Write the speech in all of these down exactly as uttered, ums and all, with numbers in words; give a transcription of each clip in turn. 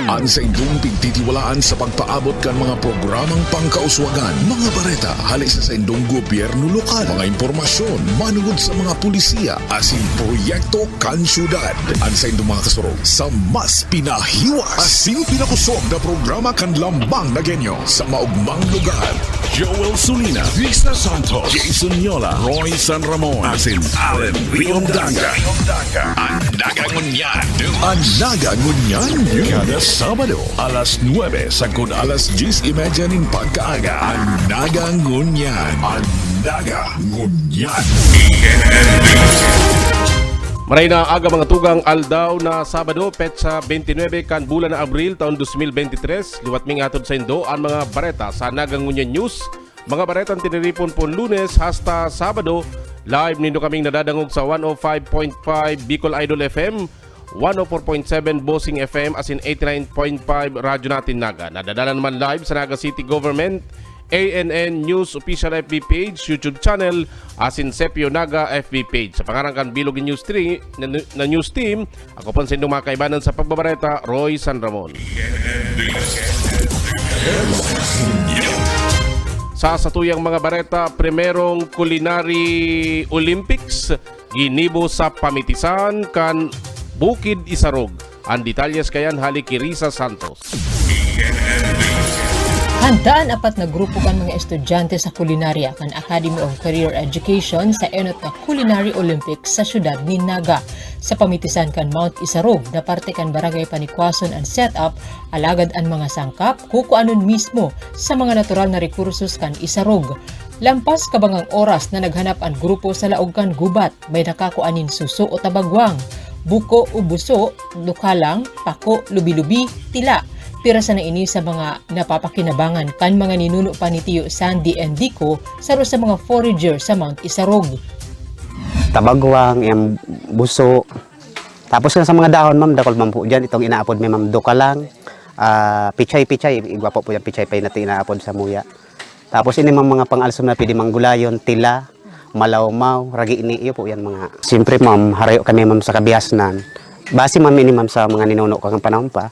An saindong pigtitiwalaan sa pagpaabot kan mga programang pangkauswagan, mga bareta hale sa saindong gobyerno lokal, mga impormasyon manungod sa mga pulisiya, asin proyekto kan syudad. An saindong mga kasurog sa mas pinahiwas asin pinakusog na programa kan Lambang na Genyo sa maugmang lugar. Joel Sulina, Risa Santos, Jason Yola, Roy San Ramon, asin Allen Riondanga. An Naga Ngunyan. An Naga Ngunyan. Kada Sabado, alas nuebe sagkod alas dyes y media nin pagkaaga. An Naga Ngunyan. An Naga Ngunyan. Maray na aga, mga tugang. Aldaw na Sabado, petsa bente nuebe kan bulan na Abril, taon dos mil bente tres. Liwat ming atod saindo an mga bareta sa Naga Ngunyan News. Mga baretang tiniripon pon Lunes hasta Sabado, live nindo kaming nadadangog sa one oh five point five Bicol Idol F M, one oh four point seven Bossing F M, asin eighty-nine point five Radyo Natin Naga. Nadadala naman live sa Naga City Government, A N N News Official F B page, YouTube channel, asin Sepio Naga F B page. Sa pangaran kan bilog News three na, na news team, ako pon saindong mga kaibanan sa pagbabareta, Roy San Ramon. Sa satuyang mga bareta, primerong Culinary Olympics ginibo sa pamitisan kan Bukid Isarog. An detalyes kayan hali ki Risa Santos. Handa an apat na grupo kan mga estudyante sa kulinarya kan Academy of Career Education sa enot na Culinary Olympics sa siyudad nin Naga. Sa pamitisan kan Mount Isarog na parte kan Barangay Panikwason an set-up, alagad an mga sangkap kukuanon mismo sa mga natural na rekursos kan Isarog. Lampas kabangang oras na naghanap an grupo sa laog kan gubat, may nakakua nin suso o tabagwang, buko o buso, dukalang, pako, lubi-lubi, tila. Pira sana ini sa mga napapakinabangan kan mga ninuno pa ni Tiyo Sandy and Dico, saro sa mga forager sa Mount Isarog. Tabagwang, yung buso. Tapos yung sa mga dahon, ma'am, dakul man po dyan. Itong inaapod may, ma'am, dukalang, ah, pichay-pichay. Igwa po po yung pichay-pay na ito inaapod sa muya. Tapos ini, ma'am, mga pang-alsom na pwede manggulayon, tila, malawmaw, ragi ini, iyo po yan mga. Siyempre, ma'am, harayo kami, ma'am, sa kabiasnan. Base, ma'am, ini, ma'am, sa mga ninuno ko ang panahon pa.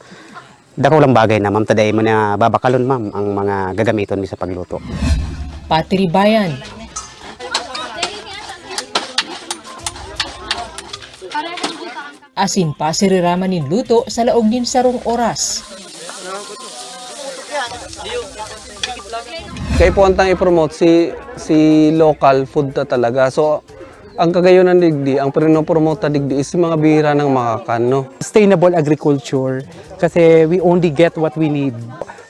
Dakulang bagay na, ma'am, ta dai mo na babakalon, ma'am, ang mga gagamiton mi sa pagluto. Patiribayan. Asin pa, sirirama nin luto sa laog nin sarong oras. Kaipuhan tang i-promote si, si local food ta talaga. So, ang kagayonan digdi, ang prinopromote ta digdi is yung mga bihira nang makakan, no? Sustainable agriculture, kasi we only get what we need.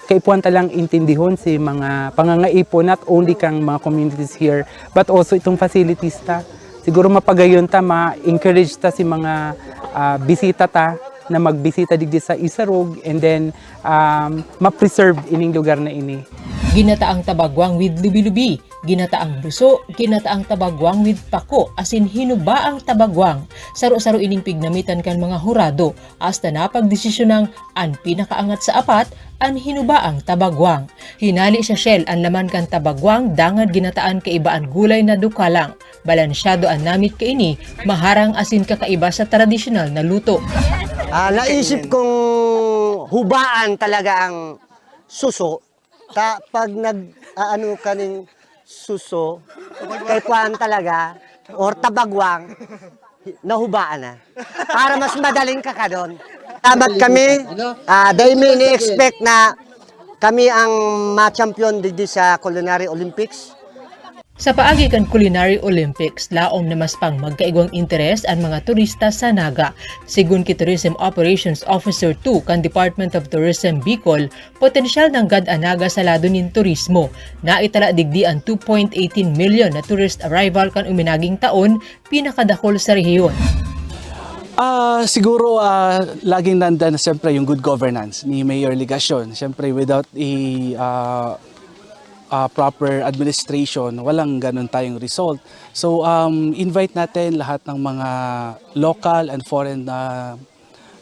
Kaipuhan ta lang intindihon si mga pangangaipo, not only kang mga communities here, but also itong facilities ta. Siguro mapagayon ta, ma-encourage ta si mga, ah, bisita ta na magbisita digdi sa Isarog, and then, um, ma-preserve ining lugar na ini. Ginataang tabagwang with lubi-lubi, ginataang buso, ginataang tabagwang with pako, asin hinubaang tabagwang. Saro-saro ining pignamitan kan mga hurado, hasta napagdesisyonang an pinakaangat sa apat, an hinubaang tabagwang. Hinali sa shell an laman kan tabagwang, dangan ginataan kaiba an gulay na dukalang. Balansyado an namit kaini, maharang asin kakaiba sa tradisyonal na luto. Ah, naisip kong hubaan talaga ang suso. Ta, pag nag-aano ka ning suso, kay kuwan talaga, or tabagwang, nahubaan na. Para mas madaling kakadon. Salamat kami. Ah, dai mi ini-expect na kami ang ma-champion digdi sa Culinary Olympics. Sa paagi kan Culinary Olympics, laom na mas pang magkaigwang interes an mga turista sa Naga. Sigon ki Tourism Operations Officer two kan Department of Tourism Bicol, potensyal nanggad an Naga sa lado nin turismo. Naitala digdi an two point eighteen milyon na tourist arrival kan uminaging taon, pinakadakol sa rehiyon. Ah, siguro, ah, laging nandan, siyempre, yung good governance ni Mayor Legacion. Siyempre, without a, ah, ah, proper administration, walang ganun tayong result. So, um, invite natin lahat ng mga local and foreign na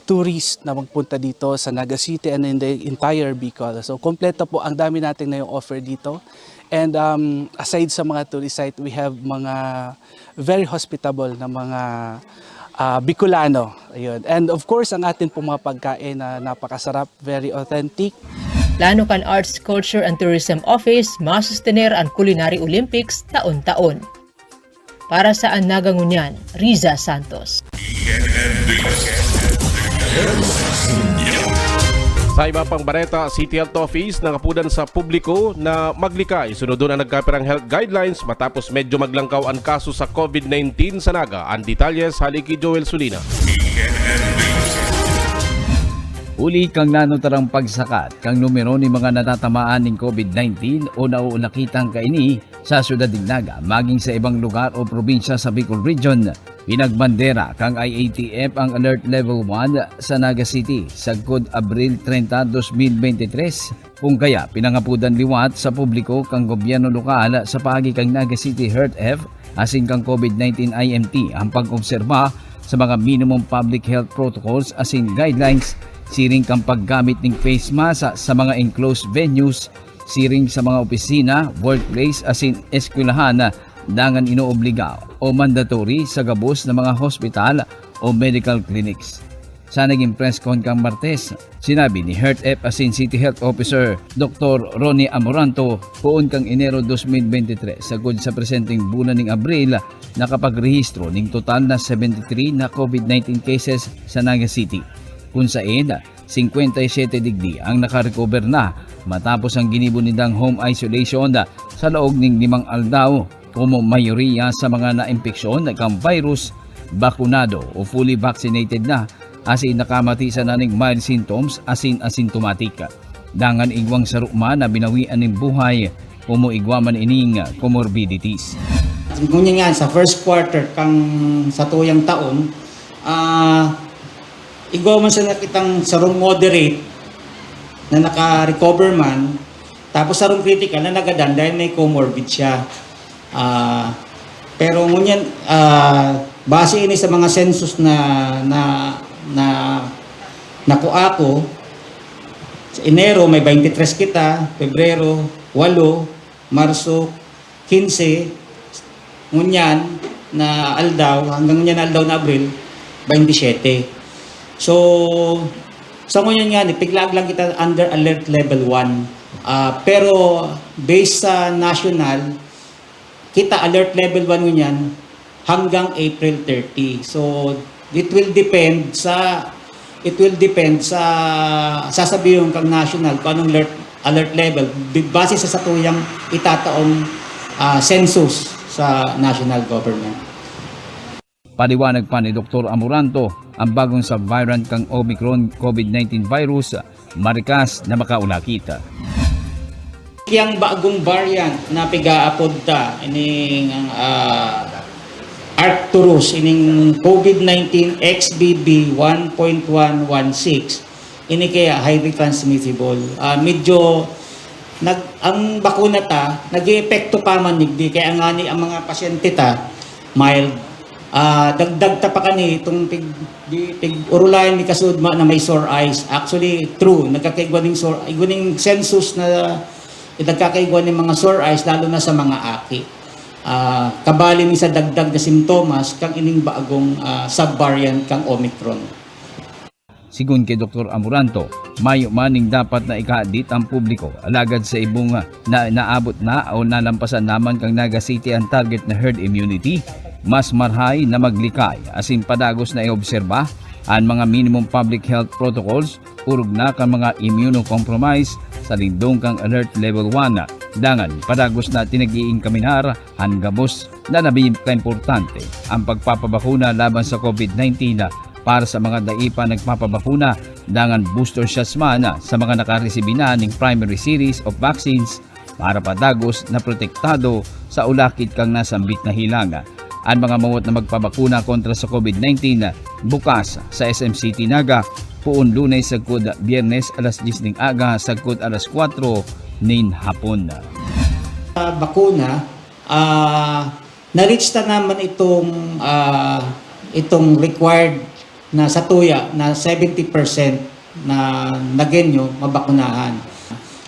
tourist na magpunta dito sa Naga City and in the entire Bicol. So, kompleto po, ang dami nating na yung offer dito. And, um, aside sa mga tourist site, we have mga very hospitable na mga, ah, Bicolano. Ayun. And of course, ang atin pong mga pagkain na napakasarap, very authentic. Plano kan Arts, Culture and Tourism Office masustener an Culinary Olympics taon-taon. Para sa An Naga Ngunyan, Riza Santos. Sa iba pang bareta, City Health Office nangapodan sa publiko na maglikay sunodon ang nagkapirang health guidelines matapos medyo maglangkaw an kaso sa COVID nineteen sa Naga. An detalye hale ki Joel Sulina. Huli kan nanutarang pagsakat kan numero nin mga natatamaan nin COVID nineteen o nauulakitan kaini sa syudad nin Naga magin sa ibang lugar o probinsya sa Bicol Region, pinagbandera kan I A T F ang Alert Level one sa Naga City sagkod Abril treinta, dos mil beintitres. Kun kaya, pinangapodan liwat sa publiko kan gobyerno lokal sa paagi kan Naga City Health F asin kan COVID nineteen I M T ang pag-obserba sa mga minimum public health protocols asin guidelines, siring kan paggamit nin face mask sa mga enclosed venues, siring sa mga opisina, workplace asin eskwelahan, dangan inoobliga o mandatory sa gabos na mga hospital o medical clinics. Sa naging press con kan Martes, sinabi ni Health F asin City Health Officer Doktor Ronnie Amoranto, poon kan Enero dos mil beintitres sagkod sa presenteng bulan nin Abril, nakapagrehistro nin total na seventy three na COVID nineteen cases sa Naga City, kun saen singkwenta y siyete digdi ang nakarecover na matapos ang ginibo nindang home isolation sa laog nin limang aldaw. Komo mayoriya sa mga naimpeksyon kan virus, bakunado o fully vaccinated na, asin nakamati sana nin mild symptoms asin asymptomatic. Dangan igwang saro man na binawian nin buhay, komo igwa man ining comorbidities. Ngunyan nga, sa first quarter kan satuyang taon, ah, igwa man sana kitang sarong moderate na naka-recover man, tapos sarong critical na nagadan dahil may comorbid siya. Ah, pero ngunyan, ah, base ini sa mga census na, na, na nakua ko, sa Enero may twenty-three kita, Pebrero, walo, Marso, quince, ngunyan na aldaw, hanggang ngunyan na aldaw na Abril, twenty-seven. So, sa ngunyan nga, ni, piglaag lang kita under alert level one. Ah, pero based sa national, kita alert level one ngunyan hanggang April thirty. So, it will depend sa it will depend sa sasabihon kang national kung anong alert, alert level bi- base sa satuyang itataong ah, census sa national government. Paliwanag pa ni Doktor Amoranto, ang bagong subvariant kan Omicron COVID nineteen virus marikas na makaulakit. Yang bagong variant na pigaapod ta ining ah, Arcturus, ining COVID nineteen X B B one point one one six, ini kaya highly transmissible. Ah, medyo nag ang bakuna ta nag-eepekto pa man digdi, kaya ngani ang mga pasyente ta mild. Ah, dagdag ta pa kani itong pig, di, pig-urulayan ni kasudma na may sore eyes. Actually, true, nagkakaigwa ning sore, igwa ning census na nagkakaigwa ning mga sore eyes, lalo na sa mga aki. Ah, kabali ni sa dagdag na simptomas kang ining bagong ah, subvariant kang Omicron. Sigon ki Doktor Amoranto, mayo man nin dapat na ikahadit ang publiko, alagad sa ibong na naabot na o nalampasan na man kan Naga City ang target na herd immunity, mas marahay na maglikay asin padagos na iobserba an mga minimum public health protocols, orog na kan mga immunocompromised sa lindong kan Alert Level one. Dangan, padagos na tinag-iinkaminar an gabos na nabi kaimportante, ang pagpapabakuna laban sa COVID nineteen para sa mga dai pa nagpapabakuna, dangan booster shots man sa mga nakaresibi na ning primary series of vaccines para padagos na protektado sa ulakit kan nasambit na hilang. An mga mawot na magpabakuna kontra sa COVID nineteen bukas sa S M City Naga, poon Lunes sagkod Biyernes alas dyes ning aga sagkod alas kwatro nin hapon. Ah, bakuna, ah, na-reach ta naman itong ah, itong required na satuya na seventy percent na Nagueño mabakunahan.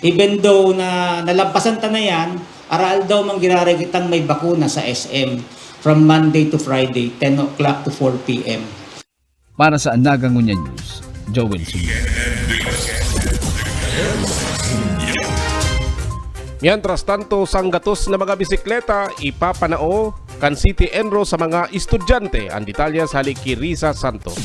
Even though na nalampasan ta na yan, aral daw man giraray kitang may bakuna sa S M. from Monday to Friday, ten o'clock to four p.m. Para sa Naga Ngunyan News, Joel Sunyo. Mientras tanto, sanggatos na mga bisikleta ipapanao kan City Enro sa mga estudyante. Ang detalye sa hali ki Risa Santos.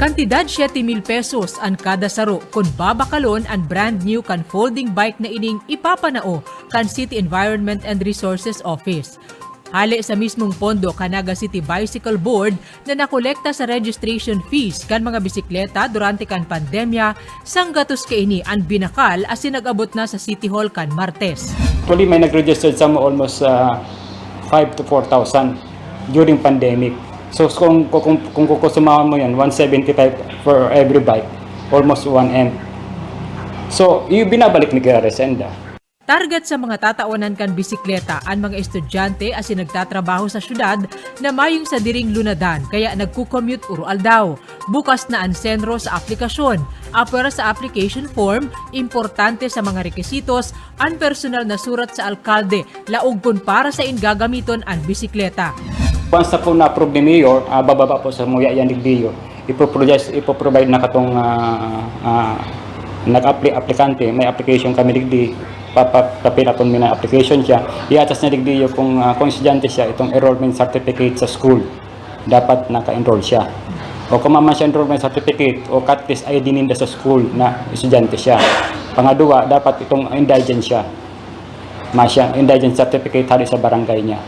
Kantidad siete mil pesos an kada saro kun babakalon an brand new kan folding bike na ining ipapanao kan City Environment and Resources Office. Hale sa mismong pondo kan Naga City Bicycle Board na nakolekta sa registration fees kan mga bisikleta durante kan pandemya, sanggatos kaini an binakal asin nag-abot na sa City Hall kan Martes. Actually, may nag-registered sa mo almost uh, five to four thousand during pandemic. So kung, kung, kung kukusumahan mo yan, one seventy-five for every bike, almost one M. So, yung binabalik ni Kuya Resenda. Target sa mga tatawanan kan bisikleta an mga estudyante asin nagtatrabaho sa syudad na mayong sadiring lunadan kaya nagko-commute uro-aldaw. Bukas na an Senro sa aplikasyon, apwera sa application form, importante sa mga rekisitos, an personal na surat sa alkalde, laog kun para sain gagamiton an bisikleta. Once na po na-approve ni Mayor, ah, bababa po sa muya yan digdiyo. Ipoproduce, ipoprovide na katong ah, ah, nag-apply aplikante, may application kami digdi, papapil akon mi na application siya, i-attach niya digdiyo kung, ah, kung estudyante siya, itong enrollment certificate sa school, dapat naka-enroll siya. O kung maman siya enrollment certificate o cut test I D ninda sa school na estudyante siya. Pangaduwa, dapat itong indigent siya. Masya, indigent certificate hali sa barangay niya.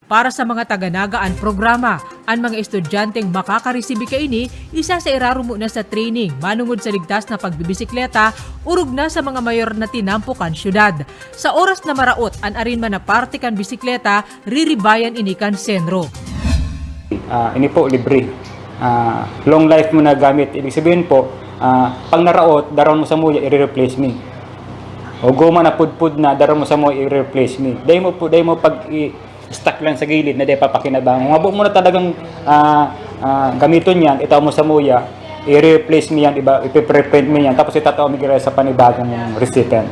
Para sa mga taga-Naga an programa, an mga estudyanteng makakaresibi kaini isa sa irarumo na sa training manungod sa ligtas na pagbibisikleta, orog na sa mga mayor na tinampo kan syudad. Sa oras na maraot an arin man na parte kan bisikleta, riribayan ini kan Senro. Ah, ini po, libre. Ah, long life mo na gamit. Ibig sabihin po, ah, pag naraot, daron mo sa muya, i-replace mi. O goma na pudpud na, daron mo sa muya, i-replace mi. Dahil mo po, dahil mo pag i- stuck lang sa gilid na di papakinabangon. Kung habo mo na talagang ah, ah, gamiton yan, itaw mo sa muya, i-replace mo yan, iba, ipiprint mo yan, tapos itatao mo gira sa panibagong recipient.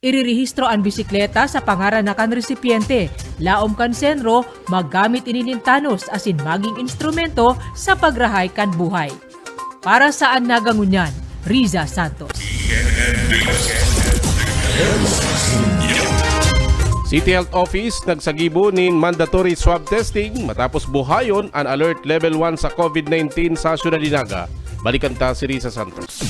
Irirehistro an bisikleta sa pangaran na kan resipyente. Laom kan Senro, magamit ini nin tanos asin maging instrumento sa pagrahay kan buhay. Para sa An Naga Ngunyan, Riza Santos. City Health Office nagsagibo nin mandatory swab testing matapos buhayon an Alert Level one sa COVID nineteen sa Syudad nin Naga. Balikan ta si Riza Santos.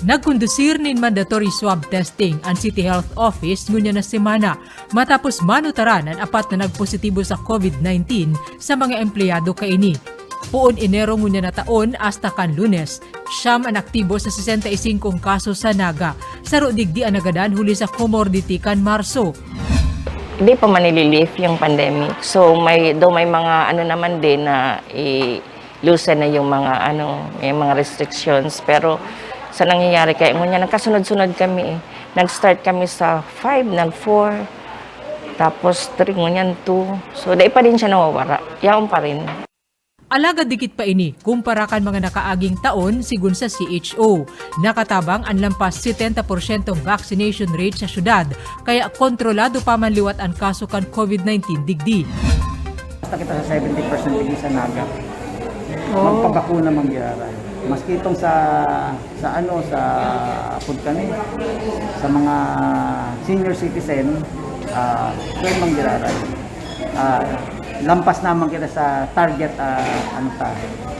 Nagkondusir nin mandatory swab testing an City Health Office ngunyan na semana matapos manutaran an apat na nagpositibo sa COVID nineteen sa mga empleyado kaini. Poon Enero ngunyan na taon hasta kan Lunes, siyam an aktibo sa sesenta y singkong kaso sa Naga. Saro digdi an nagadan huli sa comorbidity kan Marso. Di pa man nililift yung pandemic. So, may, though may mga ano naman din na i-loosen na yung mga, ano, may mga restrictions. Pero sa nangyayari, kaya ngunyan, nagkasunod-sunod kami eh. Nag-start kami sa five, nag-four, tapos three, ngunyan two. So, dai pa rin siya nawawara. Yaon pa rin. Alagad dikit pa ini kumpara kan mga nakaaging taon, sigon sa C H O. Nakatabang an lampas setenta porsyentong vaccination rate sa syudad, kaya kontrolado pa man liwat an kaso kan COVID nineteen digdi. Basta kita sa seventy percent digdi sa Naga. Magpabakuna man giraray. Maski itong sa, sa ano, sa apod kami, sa mga senior citizen, ah, kaya man giraray. Ah, lampas naman kita sa target, ah, ano ta,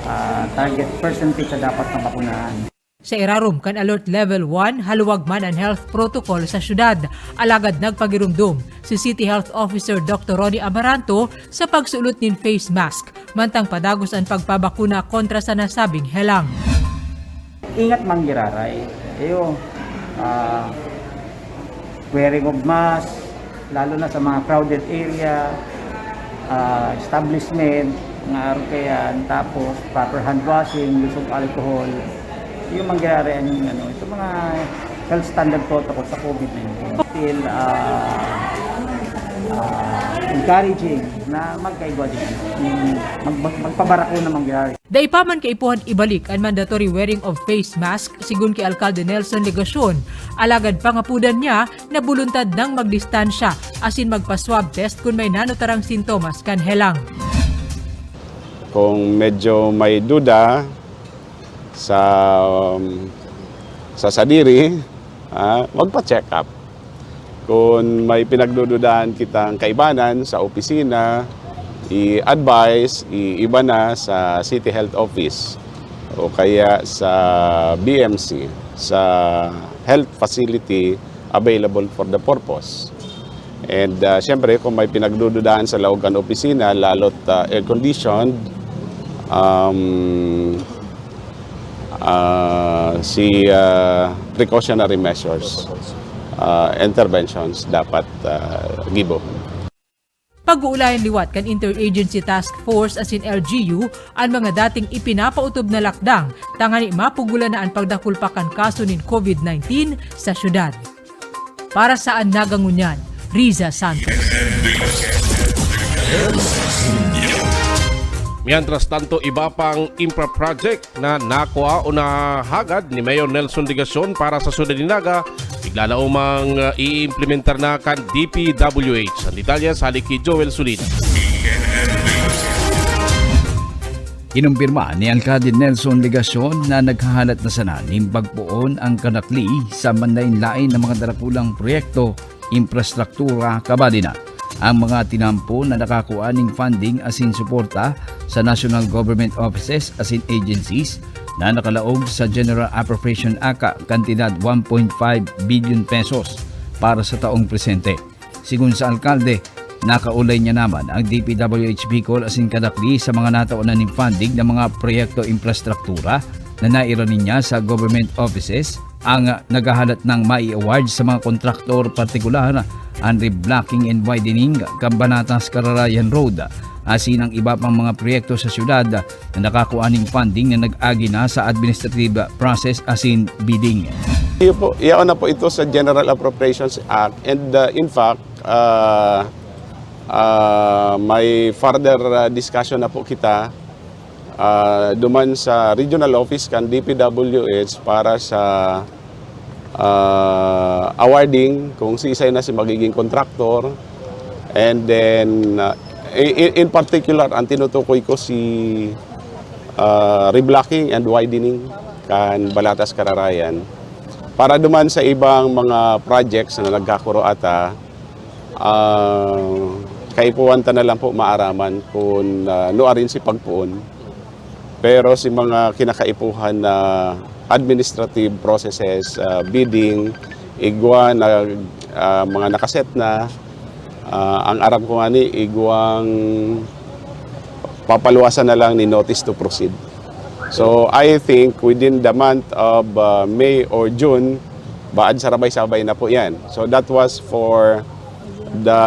ah, target percentage sa dapat mabakunahan. Sa irarom kan Alert Level one, haluwag man an health protocol sa syudad. Alagad nagpagiromdom si City Health Officer Doctor Ronnie Amaranto sa pagsulot nin face mask, mantang padagos an pagpabakuna kontra sa nasabing helang. Ingat man giraray. Iyo, ah, wearing of mask, lalo na sa mga crowded area, ah, establishment, mga arukeyan, tapos proper hand washing, use of alcohol. Yung mangyayari ang ano, ito mga health standard protocol sa COVID nineteen. Still, ah, ah, Encouraging na magkaigwa din. Yung mag-, mag-, magpabarako na mangyari. Dai pa man kaipuhan ibalik an mandatory wearing of face mask, sigon ki Alkalde Nelson Legacion. Alagad pangapudan niya na buluntad nang magdistansya asin magpa-swab test kun may nanotarang sintomas kan helang. Kung medyo may duda sa, sa sadiri, ah, magpa-check up. Kung may pinagdududahan kitang kaibanan sa opisina, i-advise, iiba na sa City Health Office o kaya sa B M C, sa health facility available for the purpose. And, ah, siyempre, kung may pinagdududahan sa laog kan opisina, lalo't, ah, air-conditioned, um, ah, si, ah, precautionary measures, ah, interventions dapat, ah, gibo. Pag-uulayan liwat kan Interagency Task Force asin L G U an mga dating ipinapautob na lakdang tangani mapugulan na an pagdakul pa kan kaso nin COVID nineteen sa syudad. Para sa An Naga Ngunyan, Riza Santos. Mientras tanto, iba pang infra project na nakua o nahagad ni Mayor Nelson Legacion para sa syudad nin Naga, bigla na umang, uh, iimplementar na kan D P W H. Ang detalye sa hali ki Joel Solid. Kinumpirma ni Alkalde Nelson Legacion na naghahalat na sana nin pagpoon ang kadakli sa manlaen-laen na mga darakulang proyekto, infrastruktura, kabali na ang mga tinampo na nakakua nin funding asin suporta sa national government offices asin agencies na nakalaog sa General Appropriation Act kantidad one point five billion pesos para sa taong presente. Sigon sa alkalde, nakaulay niya naman ang D P W H Bicol asin kadakli sa mga natawanan nin funding na mga proyekto infrastruktura na nairani niya sa government offices, ang naghahalat nang mai-award sa mga kontraktor, partikular an reblocking and widening kan Banatas Cararayan Road, asin ang iba pang mga proyekto sa syudad na nakakua ning funding na nag-agi na sa administrative process asin bidding. Iyo po, yaon na po ito sa General Appropriations Act, and, uh, in fact, uh, uh, may further, uh, discussion na po kita, uh, duman sa regional office kan D P W H para sa, uh, awarding kung siisay na si magiging contractor. And then, uh, i-, i-, in particular, ang tinutukoy ko si, uh, reblocking and widening kan Banatas Cararayan. Para duman sa ibang mga projects na nagkakuro ata, ah, kaipuhan ta na lang po maaraman kun, ah, nuarin si pagpoon. Pero si mga kinakaipuhan na administrative processes, ah, bidding, igwa na, ah, mga nakaset na, ah, ang aram ko ngani, igwang papaluwasan na lang ni notice to proceed. So, I think within the month of, ah, May or June, baad sarabay-sabay na po yan. So, that was for the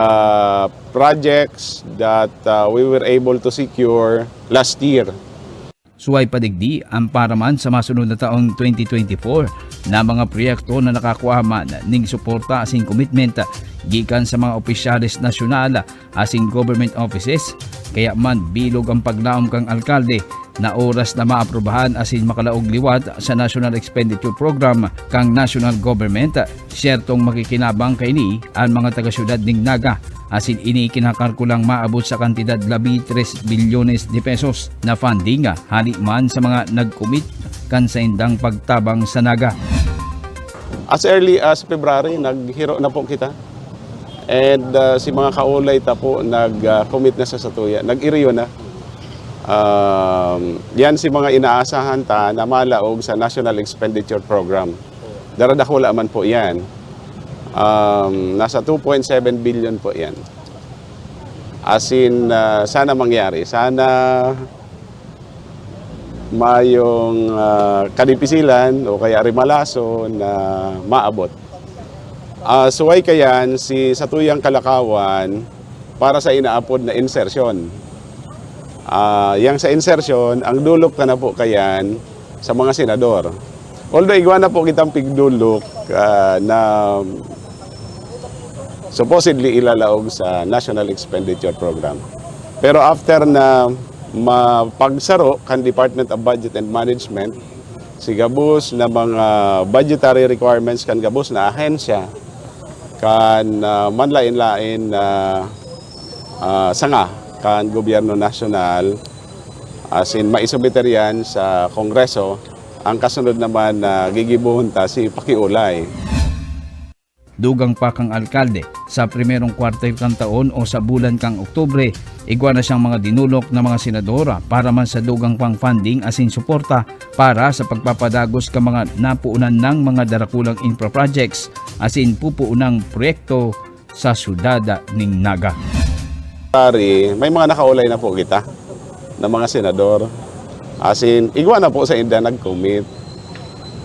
projects that, ah, we were able to secure last year. Suway pa digdi, ang paraman sa masunod na taong twenty twenty-four na mga proyekto na nakakua man ning suporta asin commitment gikan sa mga opisyales nasyonal asin government offices. Kaya man bilog ang paglaom kan alkalde na oras na maaprubahan asin makalaog liwat sa National Expenditure Program kan National Government. Siyertong makikinabang kaini an mga taga-syudad nin Naga, asin ini kinakalkulang maabot sa kantidad labi tres bilyones de pesos na funding, hali man sa mga nag-commit kan saindang pagtabang sa Naga. As early as February, naghiro na po kita. And, ah, si mga kaulay ta po nag, ah, commit na sa satuya, nag-iriyo na. Um, yan si mga inaasahan ta na malaog sa National Expenditure Program. Daradakula man po yan. Um, nasa two point seven billion po yan. As in, ah, sana mangyari. Sana mayong, ah, kadipisilan o kaya rimalaso na maabot. Ah, suway kayan, si satuyang kalakawan para sa inaapod na insertion. Ah, yang sa insertion, ang dulok ta na po kayan sa mga senador. Although igwa na po kitang pigdulok, ah, na Supposedly ilalaog sa National Expenditure Program. Pero after na mapagsaro kan Department of Budget and Management, si gabos na mga budgetary requirements kan gabos na ahensya, kan, ah, manlain-lain na, ah, sanga kan gobyerno nasyonal, as in, maisumiter yan sa Kongreso, ang kasunod naman na gigibohon ta si pakiulay. Dugang pa kan alkalde, sa primerong quarter kan taon o sa bulan kan Oktubre, igwa na siyang mga dinulok na mga senador para man sa dugang pang funding asin suporta para sa pagpapadagos kan mga napuunan nang mga darakulang infra projects asin pupuunang proyekto sa syudad nin Naga. Pare, may mga nakaulay na po kita na mga senador. As in, igwa na po sa inda nag-commit.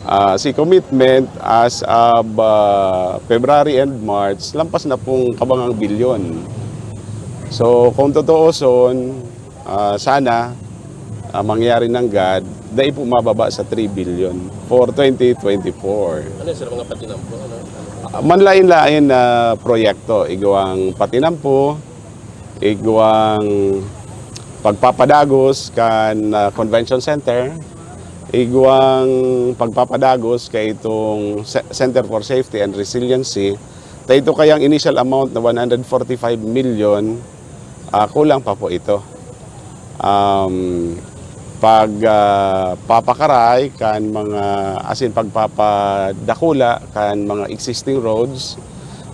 Ah, si commitment as of, ah, February and March, lampas na pong kabangang bilyon. So, kung totoo son, ah, sana, ah, mangyari ng God, dai po mababa sa three billion for twenty twenty-four. Ano yun, sir, mga patinampo? Ano? Ah, manlain-lain na proyekto, igwang patinampo, igwang pagpapadagos kan, ah, convention center, igwang pagpapadagos kay itong Ce-, Center for Safety and Resiliency. Ta ito kayang initial amount na one hundred forty-five million, ah, kulang pa po ito. Um, pag, ah, papakaray kan mga, as in, pagpapadakula kan mga existing roads,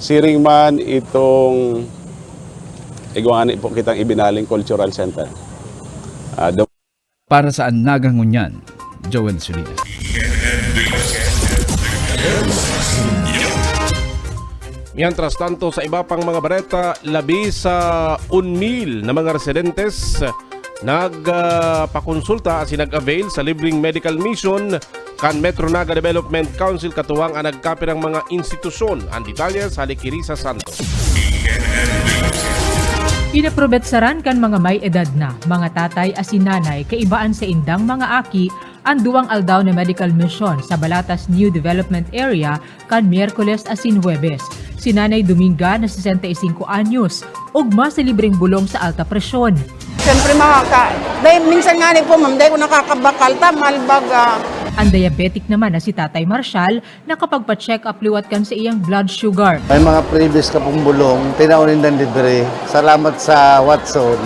siring man itong igwani po kitang ibinaling cultural center. Ah, do- Para sa Naga Ngunyan, Joel Solinas. Mientras tanto, sa iba pang mga bareta, labi sa unmil na mga residentes nagpakonsulta asin nag-avail sa libreng medical mission kan Metro Naga Development Council katuwang an nagkapirang mga institusyon. An detalye sa Likirisa Santos. Inaprobetsaran kan mga may edad na, mga tatay asin nanay kaiba an saindang mga aki, an duwang aldaw na medical mission sa Balatas New Development Area kan Miyerkules asin Huwebes. Si Nanay Dominga na sesenta y cinco anyos, ogma sa libreng bulong sa alta presyon. Siyempre, makaka... Dahil minsan nga ni po, ma'am, dahil ko nakakabakal, ta, malbaga. Ang diabetic naman na si Tatay Marshall, nakapagpa-check up liwat kan sa iyang blood sugar. May mga previous ka pong bulong, tinaw nindang libre. Salamat sa Watson,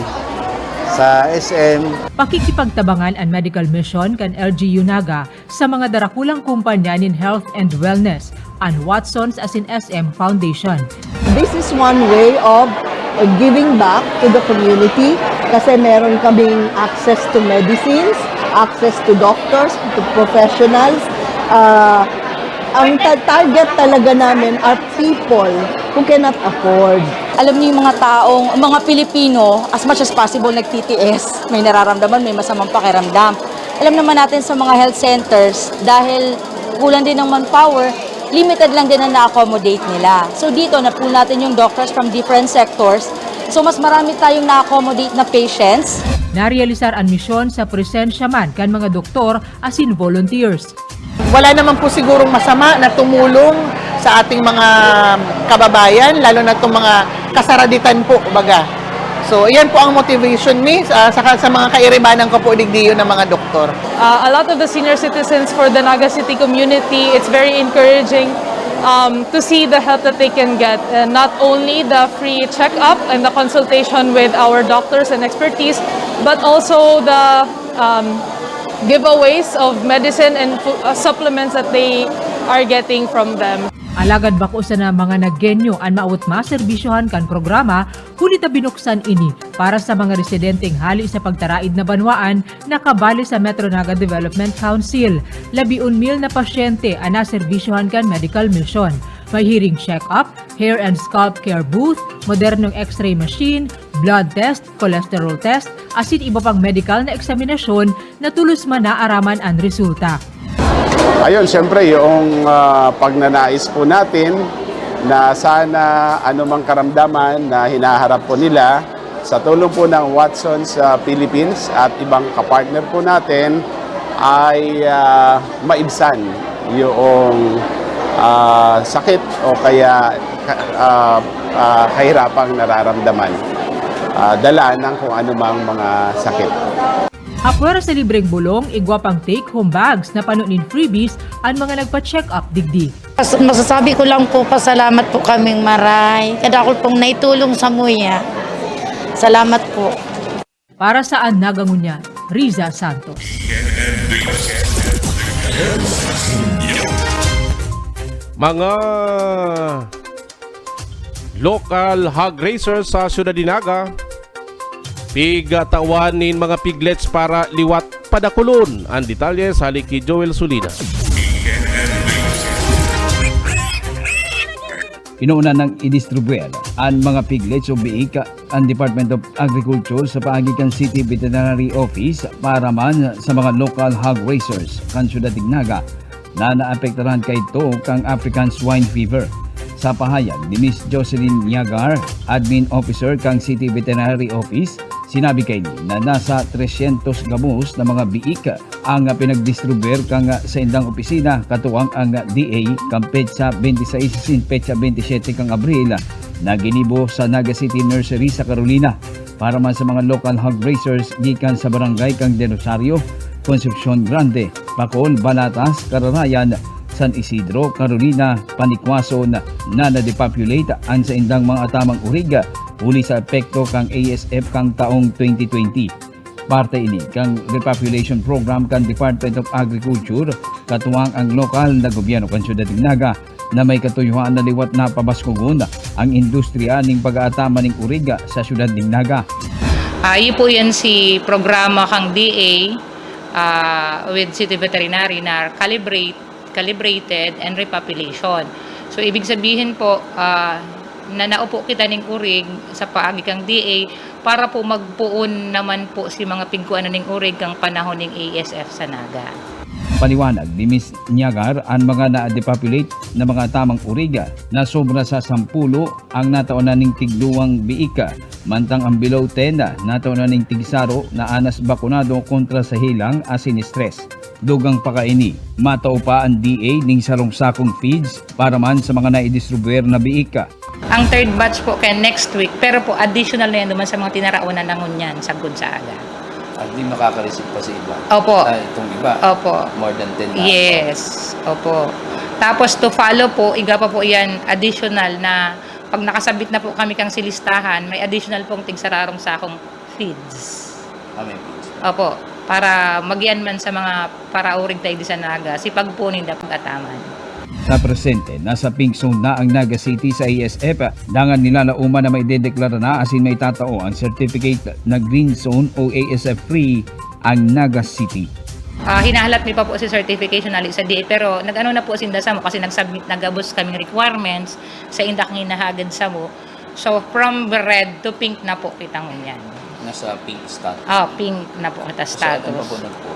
sa S M. Pakikipagtabangan an medical mission kan L G U Naga sa mga darakulang kumpanya nin health and wellness, an Watsons asin S M Foundation. This is one way of uh, giving back to the community kasi meron kaming access to medicines, access to doctors, to professionals. Uh, ang ta- target talaga namin are people who cannot afford. Alam niyo yung mga taong, mga Pilipino, as much as possible nagtitiis, may nararamdaman, may masamang pakiramdam. Alam naman natin sa mga health centers, dahil kulang din ng manpower, limited lang din ang na-accommodate nila. So dito, na-pool natin yung doctors from different sectors. So mas marami tayong na-accommodate na patients. Narealisar an misyon sa presensya man kan mga doktor asin volunteers. Wala naman po sigurong masama na tumulong sa ating mga kababayan, lalo na itong mga kasaraditan po, baga. So, iyan po ang motivation ni uh, sa, sa mga kairibanan ko po digdiyo ng mga doktor. Uh, a lot of the senior citizens for the Naga City community, it's very encouraging um, to see the help that they can get. Uh, not only the free checkup and the consultation with our doctors and expertise, but also the um, giveaways of medicine and uh, supplements that they are getting from them. Alagad bako sana mga Nagueño an maawot maserbisyohan kan programa, huli ta binuksan ini para sa mga residenteng hali sa pagtaraid na banwaan na kabali sa Metro Naga Development Council. Labi-on mil na pasyente an naserbisyohan kan medical mission. May hearing check-up, hair and scalp care booth, modernong x-ray machine, blood test, cholesterol test, asin iba pang medikal na eksaminasyon na tulos man naaraman an resulta. Ayun, siyempre, yung uh, pagnanais po natin na sana anumang karamdaman na hinaharap po nila, sa tulong po ng Watsons uh, Philippines at ibang kapartner po natin, ay uh, maibsan yung uh, sakit o kaya uh, ah, kahirapang nararamdaman, ah, dala ng kung anumang mga sakit. Apwera sa libreng bulong, igwa pang take-home bags na pano nin freebies an mga nagpa-check up digdi. Masasabi ko lang po, pasalamat po kaming maray. Kadakol pong naitulong sa muya. Salamat po. Para sa An Naga Ngunyan, Riza Santos. Mga local hog raisers sa Syudad de Naga, pigtawan nin mga piglets para liwat padakulon. Ang detalye sa hali ki Joel Sulina. Inuuna nang idistribuir an mga piglets o biik an Department of Agriculture sa paagi kan City Veterinary Office para man sa mga local hog raisers kan Syudad de Naga na naapektaran kaidto kan African Swine Fever. Sa pahayag ni Miss Jocelyn Niagar, Admin Officer kan City Veterinary Office, sinabi kaini na nasa tresyentos gabos na mga biik ang pinagdistribuir kan saindang opisina katuwang ang D A kan petsa twenty-six asin petsa twenty-seven kan Abril na ginibo sa Naga City Nursery sa Carolina. Para man sa mga local hog raisers gikan sa barangay kan De Rosario, Concepcion Grande, Pacol, Balatas, Cararayan, San Isidro, Carolina, Panicuason na na-depopulate an saindang mga atamang urig huli sa epekto kan A S F kan taong twenty twenty. Parte ini kan repopulation program kan Department of Agriculture katuwang ang lokal na gobyerno kan Syudad de Naga na may katuyohan na liwat na pabaskugon ang industriya ning pag-aataman ning urig sa Syudad de Naga. Ah, iyo po yan si programa kang D A ah, with City Veterinary na calibrate, calibrated and repopulation. So, ibig sabihin po, ah, na naupo kita ning urig sa paagi kang D A para po magpoon naman po si mga pigkuanan ning urig kang panahon ning A S F sa Naga. Paliwanag ni Miss Niagar, an mga na-depopulate na mga atamang urig na sobra sa sampulo ang nataonan ning tigduwang biik, mantang ang below ten nataonan ning tigsaro na anas bakunado kontra sa helang asin stress. Dugang pa kaini, matao pa an D A ning sarong sakong feeds para man sa mga naidistribuer na biik. Ang third batch po kaya next week, pero po additional na yan naman sa mga tinaraonan na ngunyan sagkod sa aga. At di makaka-receive pa sa iba. Opo. Ah, itong iba. Opo. More than ten na. Yes. Opo. Tapos to follow po, iga pa po yan, additional na pag nakasabit na po kami kang silistahan, may additional pong tigsararong sakong feeds. Ah, may feeds. Opo. Para magian man sa mga paraurig tayo di sa Naga, si pagpunin na pag-ataman. Sa presente, nasa pink zone na ang Naga City sa A S F, dangan nilalaoman na maidedeklara na asin maitatao ang certificate na green zone o A S F free ang Naga City. Ah, hinahalat mi pa po si certification ali sa D A, pero nag-ano na po sinda samo kasi nag-submit na gabos kaming requirements sa indak nga hinahagad samo. So, from red to pink na po kita ngunyan. Nasa pink status. Ah, pink na po kita Sa ano pa status. po nagpo?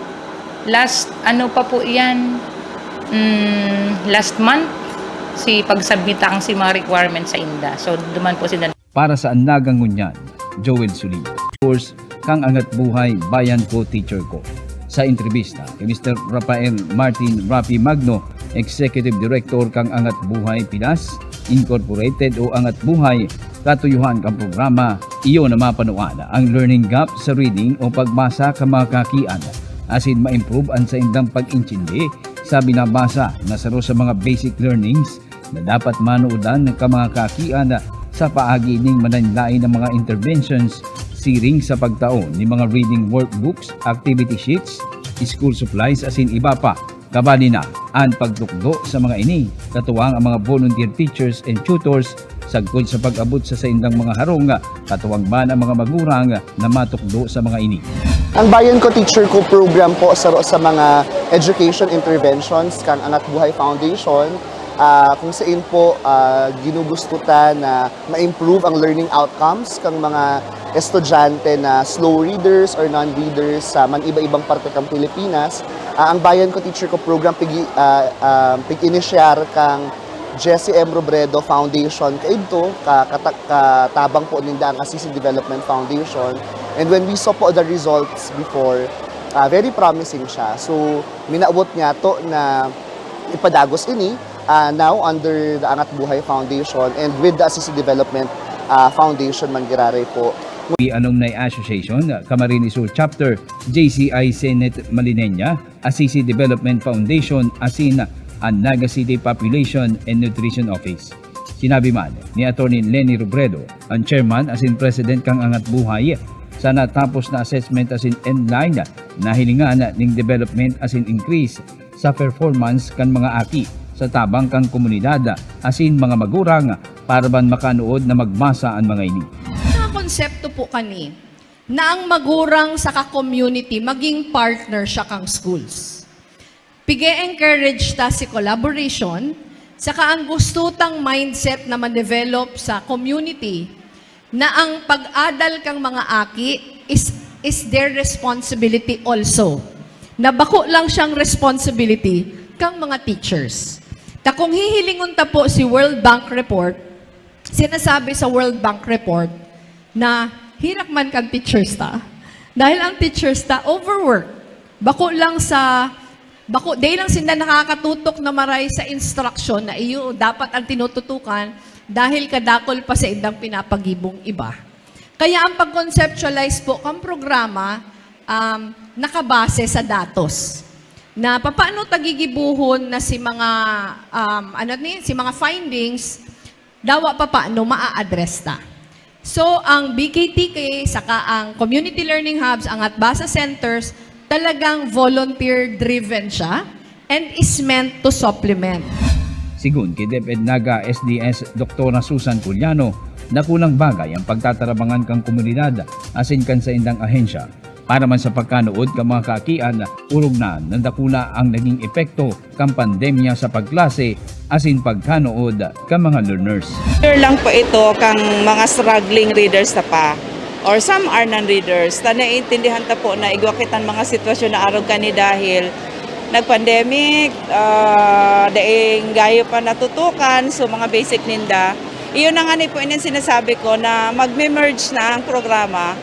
Last, ano pa po yan? Mm, last month, si pag-submit ang si mga requirements sa inda. So, duman po sinda. Para sa An Naga Ngunyan, Joel Sulina. Course, Kang Angat Buhay, Bayan Ko, Teacher Ko. Sa entrevista kay Mister Rafael Martin Rafi Magno, Executive Director kang Angat Buhay Pinas Incorporated o Angat Buhay, katuyuhan kan programa, iyo na mapanuan ang learning gap sa reading o pagbasa kan mga kakian, asin ma-improve an saindang pag-intindi sa binabasa na saro sa mga basic learnings na dapat manuodan kan mga kakian sa paagi ning manlaen-laen na mga interventions, siring sa pagtao nin mga reading workbooks, activity sheets, school supplies asin iba pa. Kabali na an pagtukdo sa mga ini, katuwang ang mga volunteer teachers and tutors, sagkod sa pag-abot sa saindang mga harong, katuwang man ang mga magurang na matukdo sa mga ini. Ang Bayan Ko Teacher Ko program po, saro sa mga education interventions kang Angat Buhay Foundation, ah, kung sain po, ah, ginugusto ta na ma-improve ang learning outcomes kang mga estudyante na slow readers or non-readers sa man iba-ibang parte kang Pilipinas. Ah, ang Bayan Ko Teacher Ko program, pigi-, ah, ah, pig-inisyar kang Jesse M. Robredo Foundation kaidto, ka-, kata-, katabang po ninda ang Assisi Development Foundation. And when we saw po the results before, ah, very promising siya. So, minaabot niya to na ipadagos ini Ah, now under the Angat Buhay Foundation and with the Assisi Development, ah, Foundation man giraray po. The Alumni Association, Camarines Sur Chapter, J C I Senate Malineña, Assisi Development Foundation, asin an Naga City Population and Nutrition Office. Sinabi man ni Attorney Leni Robredo, an chairman asin president kan Angat Buhay, sa natapos na assessment asin endline, nahilingan nin development asin increase sa performance kan mga aki sa tabang kan komunidad asin mga magurang para ban makanuod na magbasa an mga ini. Mga konsepto po kani na ang magurang saka community maging partner siya kang schools. Pige-encourage ta si collaboration, saka ang gusto tang mindset na ma-develop sa community na ang pag-adal kang mga aki is, is their responsibility also. Na bako lang siyang responsibility kang mga teachers. Ta kung hihilingon ta po si World Bank report, sinasabi sa World Bank report na hirak man kan teachers ta. Dahil ang teachers ta overwork. Bako lang sa, bako, dai lang sinda nakakatutok na maray sa instruction na iyo dapat ang tinututukan dahil kadakol pa sa indang pinapagibong iba. Kaya ang pag-conceptualize po kang programa, um, nakabase sa datos na papaano ta gigibohon na si mga, um, ano ni, si mga findings, dawa papaano maa-address ta. So, ang B K T K saka ang Community Learning Hubs, ang Atbasa Centers, talagang volunteer-driven siya and is meant to supplement. Sigon ki DepEd Naga S D S Doktora Susan Culiano, dakulang bagay ang pagtatarabangan kan komunidad asin kan saindang ahensya. Para man sa pagkanuod kan mga kaakian, orog na na dakula ang naging epekto kan pandemya sa pagklase asin pagkanuod kan mga learners. Share lang po ito kang mga struggling readers ta pa, or some are non-readers, ta naiintindihan ta po na igwa kitang mga sitwasyon na arog kani dahil nag-pandemic, ah, daing gayo pa natutukan, so mga basic ninda. Iyon na nga ni po inin sinasabi ko na magme-merge na ang programa.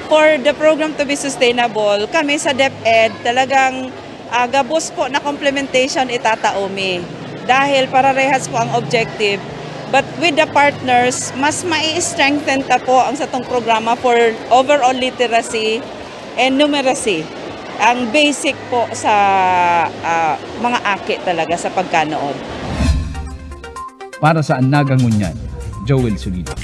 For the program to be sustainable, kami sa DepEd talagang, ah, gabos po na complementation itatao mi. Dahil pararehas po ang objective, but with the partners, mas mai-strengthen ta po ang satong programa for overall literacy and numeracy. Ang basic po sa, ah, mga aki talaga sa pagkanood. Para sa Naga Ngunyan, Joel Solido.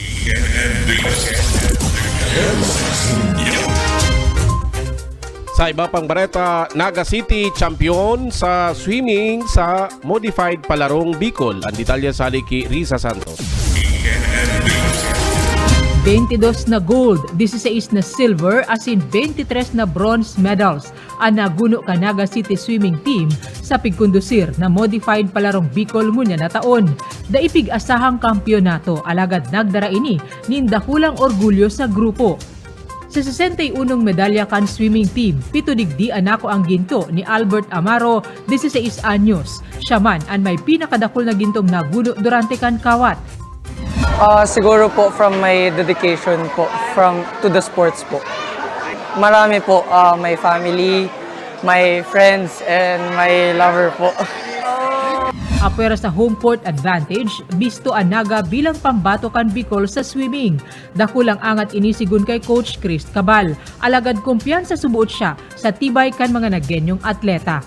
Sa iba pang bareta, Naga City champion sa swimming sa Modified Palarong Bicol. Ang detalye sa hali ki Risa Santos. Twenty-dos na gold, dieciséis na silver, asin twenty-tres na bronze medals an naguno kan Naga City Swimming Team sa pigkondusir na Modified Palarong Bicol ngunyan na taon. Dai pig-asahang kampiyonato, alagad nagdara ini nin dakulang orgulyo sa grupo. Sa sesenta y unong medalya kan swimming team, pito digdi an nakuang ginto ni Albert Amaro, dieciséis anyos. Siya man an may pinakadakul na gintong naguno durante kan kawat. Ah, siguro po from my dedication po from, to the sports po. Marami po, ah, my family, my friends, and my lover po. Apwera sa home court advantage, bisto an Naga bilang pambato kan Bicol sa swimming. Dakulang angat ini sigon kay Coach Chris Cabal. Alagad kumpiyansa suboot siya sa tibay kan mga Nagueñong atleta.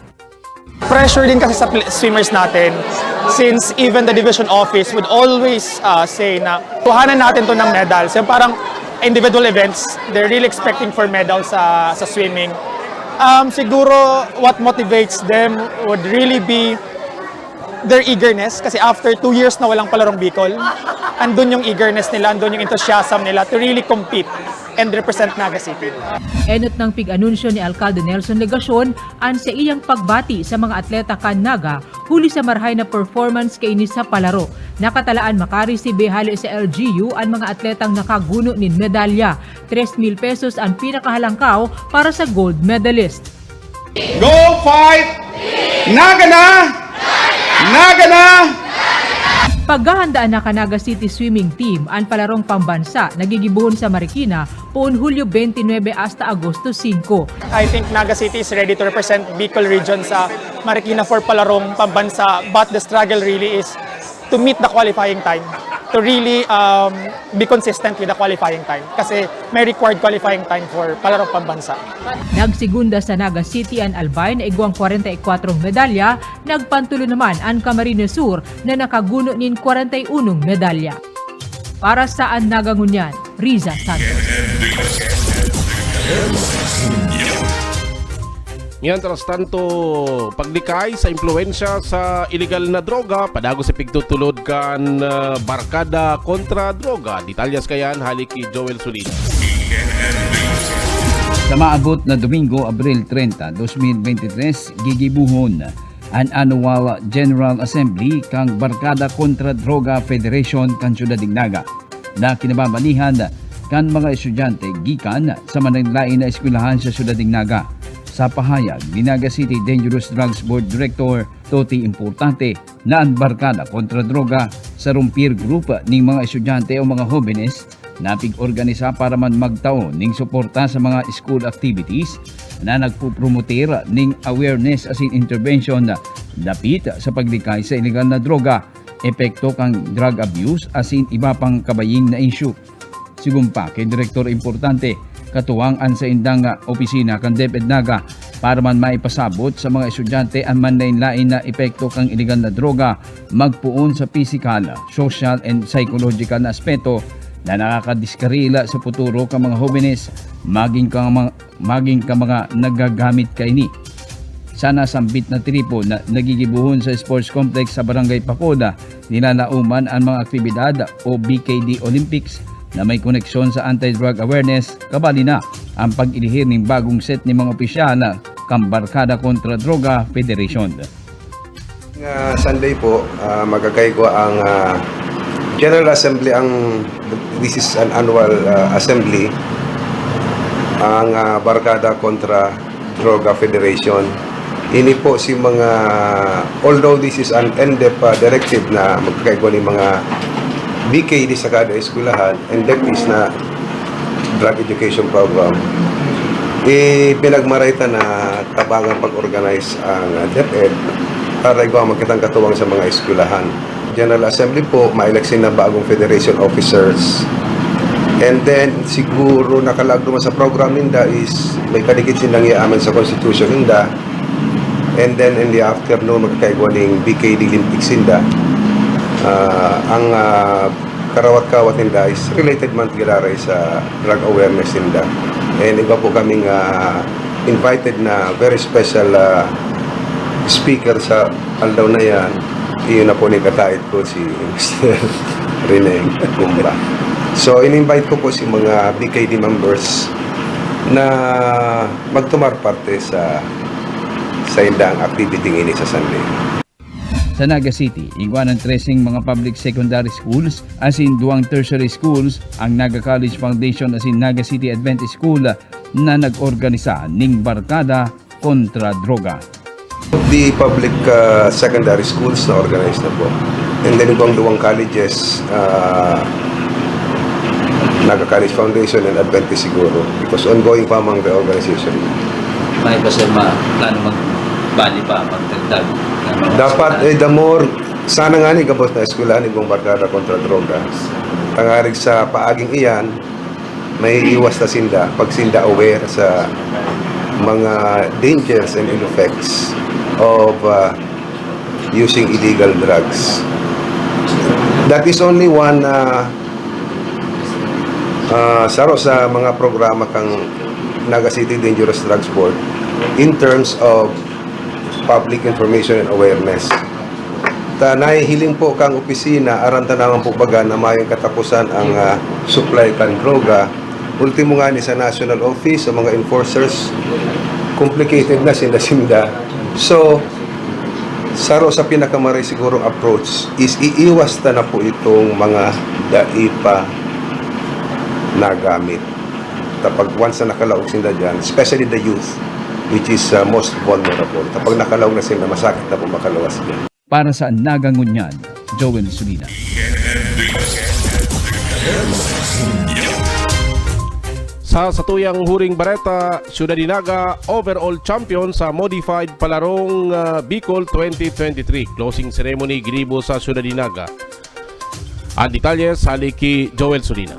Pressure din kasi sa pl-, swimmers natin. Since even the division office would always, ah, say na, "Kuhanan natin 'to ng medals." Yung parang individual events, they're really expecting for medals sa, sa swimming. Um, siguro, what motivates them would really be their eagerness. Kasi after two years na walang Palarong Bicol, andun yung eagerness nila, andun yung enthusiasm nila to really compete and represent Naga City. Enot nang pig-anunsyo ni Alcalde Nelson Legacion an saiyang pagbati sa mga atleta kan Naga huli sa marahay na performance kaini sa palaro. Nakatalaan makaresibe hale sa L G U an mga atletang nakaguno nin medalya. Tres mil pesos an pinakahalangkaw para sa gold medalist. Go fight! Naga na! Naga na! Paghahandaan na kan Naga City Swimming Team an palarong pambansa na gigibohon sa Marikina poon Hulyo twenty-nine hasta Agosto singko. I think Naga City is ready to represent Bicol region sa Marikina for palarong pambansa, but the struggle really is to meet the qualifying time, to really um, be consistent with the qualifying time kasi may required qualifying time for palarong pambansa. Nagsegunda sa Naga City an Albay na igwang kwarenta y kwatro medalya, nagpantulo naman an Camarines Sur na nakaguno nin kwarenta y unong medalya. Para sa An Naga Ngunyan, Riza Santos. Mientras tanto, paglikay sa impluwensya sa iligal na droga, padagos sa pigtutulod kan ah, barkada kontra droga. Detalyes kayan, hali ki Joel Solina. Sa maabot na Domingo, Abril treinta, dos mil veintitrés, gigibuhon an Annual General Assembly kan Barkada Kontra Droga Federation kan Syudad nin Naga, na kinababanihan kan mga estudyante gikan sa manlaen-laen na eskwelahan sa Syudad nin Naga. Sa pahayag ni Naga City Dangerous Drugs Board Director Toti Importante, na an Barkada Kontra Droga sarong peer group ning mga estudyante o mga hobenes na pig-organisa para man magtao ning suporta sa mga school activities na nagpopromoter ning awareness asin intervention dapit sa paglikay sa iligal na droga, epekto kan drug abuse asin iba pang kabaying na isyu. Sigon pa ki Direktor Importante, katuwang an saindang opisina kan DepEd Naga para man maipasabot sa mga estudyante an manlaen-laen na epekto kan iligal na droga, magpoon sa pisikal, social and psychological na aspeto na nakakadiskarila sa futuro kan mga hobenes, maging kan mga, maging kan mga nagagamit kaini. Sa nasambit na tripon na nagigibohon sa Sports Complex sa Barangay Pacoda, nilalaoman an mga aktibidad o B K D Olympics na may koneksyon sa anti-drug awareness, kabali na ang pag-ilihir ning bagong set ning mga opisyal kan Barkada Kontra Droga Federation. Nga Sunday po, ah, magkakaigwa ang ah, General Assembly, ang this is an annual ah, assembly, ang ah, Barkada Kontra Droga Federation. Ini po si mga, although this is an NDEP ah, directive na magkakaigwa ni mga B K D sa kada eskwelahan, NDEP is na drug education program, ipinagmaray ta na tabangan pag-organize ang DepEd para igwa magkitang katuwang sa mga eskwelahan. General Assembly po, ma-elect sinda bagong federation officers. And then, siguro nakalaag naman sa program ninda is may kadikit sindang iaamend sa constitution ninda. And then, in the afternoon, magkakaigwa ning B K D Olympics sinda. Ah, ang ah, karawat-kawat ninda is related man giraray sa drug awareness ninda. And iba po kaming ah, invited na very special ah, speaker sa aldaw na yan. Iyon na po ni katait ko, si Mister Rene Gumba. So, in-invite ko po si mga B K D members na magtumar parte sa sa indang activity ngini sa Sunday. Sa Naga City, igwa an treseng mga public secondary schools asin duwang tertiary schools, ang Naga College Foundation asin Naga City Adventist School na nag-organisa ning Barkada Kontra Droga. The public uh, secondary schools na organized na po. And then igwang duwang colleges, uh, Naga College Foundation and Adventist siguro. Because ongoing pa mang reorganization. May ba sir ma plano magbali pa, magdagdag? Ano, Dapat, eh, the more, sana nga ni gabos na eskwelahan igong barkada kontra droga. Tangarig sa paaging iyan, may iwas na sinda pag sinda aware sa mga dangers and ill effects of uh, using illegal drugs. That is only one uh, uh, saro sa mga programa kang Naga City Dangerous Drugs Board in terms of public information and awareness. Ta nahihiling po kang opisina, aram ta naman po baga na mayong katapusan ang ah, supply kan droga. Ultimo nga ni sa national office, sa mga enforcers, complicated na sinda-sinda. So, saro sa pinakamaray sigurong approach is iiwas ta na po itong mga dai pa nagamit. Kapag once na nakalaog sinda dyan, especially the youth, which is uh, most vulnerable. Kapag nakalaog na sila, masakit na po makaluwas dyan. Para sa Naga Ngunyan, Joel Sulina. Sa Sa satuyang huring bareta, Ciudad de Naga overall champion sa modified palarong, ah, Bicol twenty twenty-three. Closing ceremony ginibo sa Ciudad de Naga. Ang detalye sa ki Joel Solina.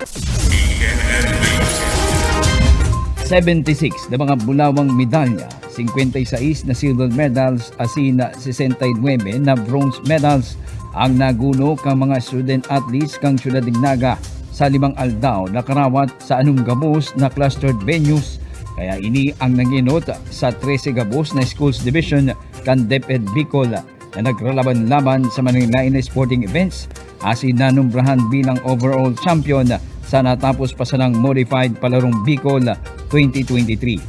Seventy-six na mga bulawang medalya, singkwenta y sais na silver medals asin sesenta y nuebe na bronze medals ang naguno kan mga student athletes kan Ciudad de Naga sa limang aldaw na karawat sa anom gabos na clustered venues. Kaya ini ang nangenot sa trese gabos na schools division kan DepEd Bicol na nagralaban-laban sa manlaen-laen na sporting events asin nanumbrahan bilang overall champion sa natapos pa sanang modified palarong Bicol twenty twenty-three.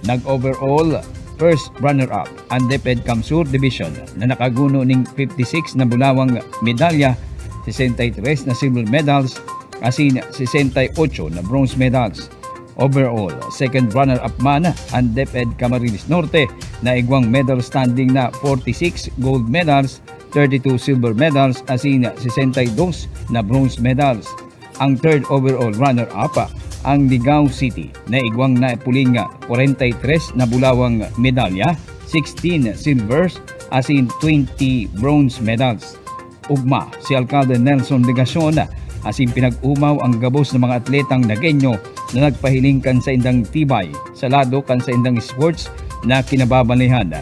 Nag-overall first runner-up ang DepEd CamSur Division na nakaguno ning fifty-six na bulawang medalya, sesenta y tres na silver medals, asin sesenta y ocho na bronze medals. Overall, second runner-up man ang DepEd Camarines Norte na igwang medal standing na forty-six gold medals, thirty-two silver medals, asin sesenta y dos na bronze medals. Ang third overall runner-up, ang Ligao City, na igwang napuling kwarenta y tres na bulawang medalya, sixteen silvers, asin twenty bronze medals. Ugma, si Alcalde Nelson Legacion asin pinag-omaw ang gabos na mga atletang Nagueño na nagpahiling kan saindang tibay sa lado kan saindang sports na kinababalihan.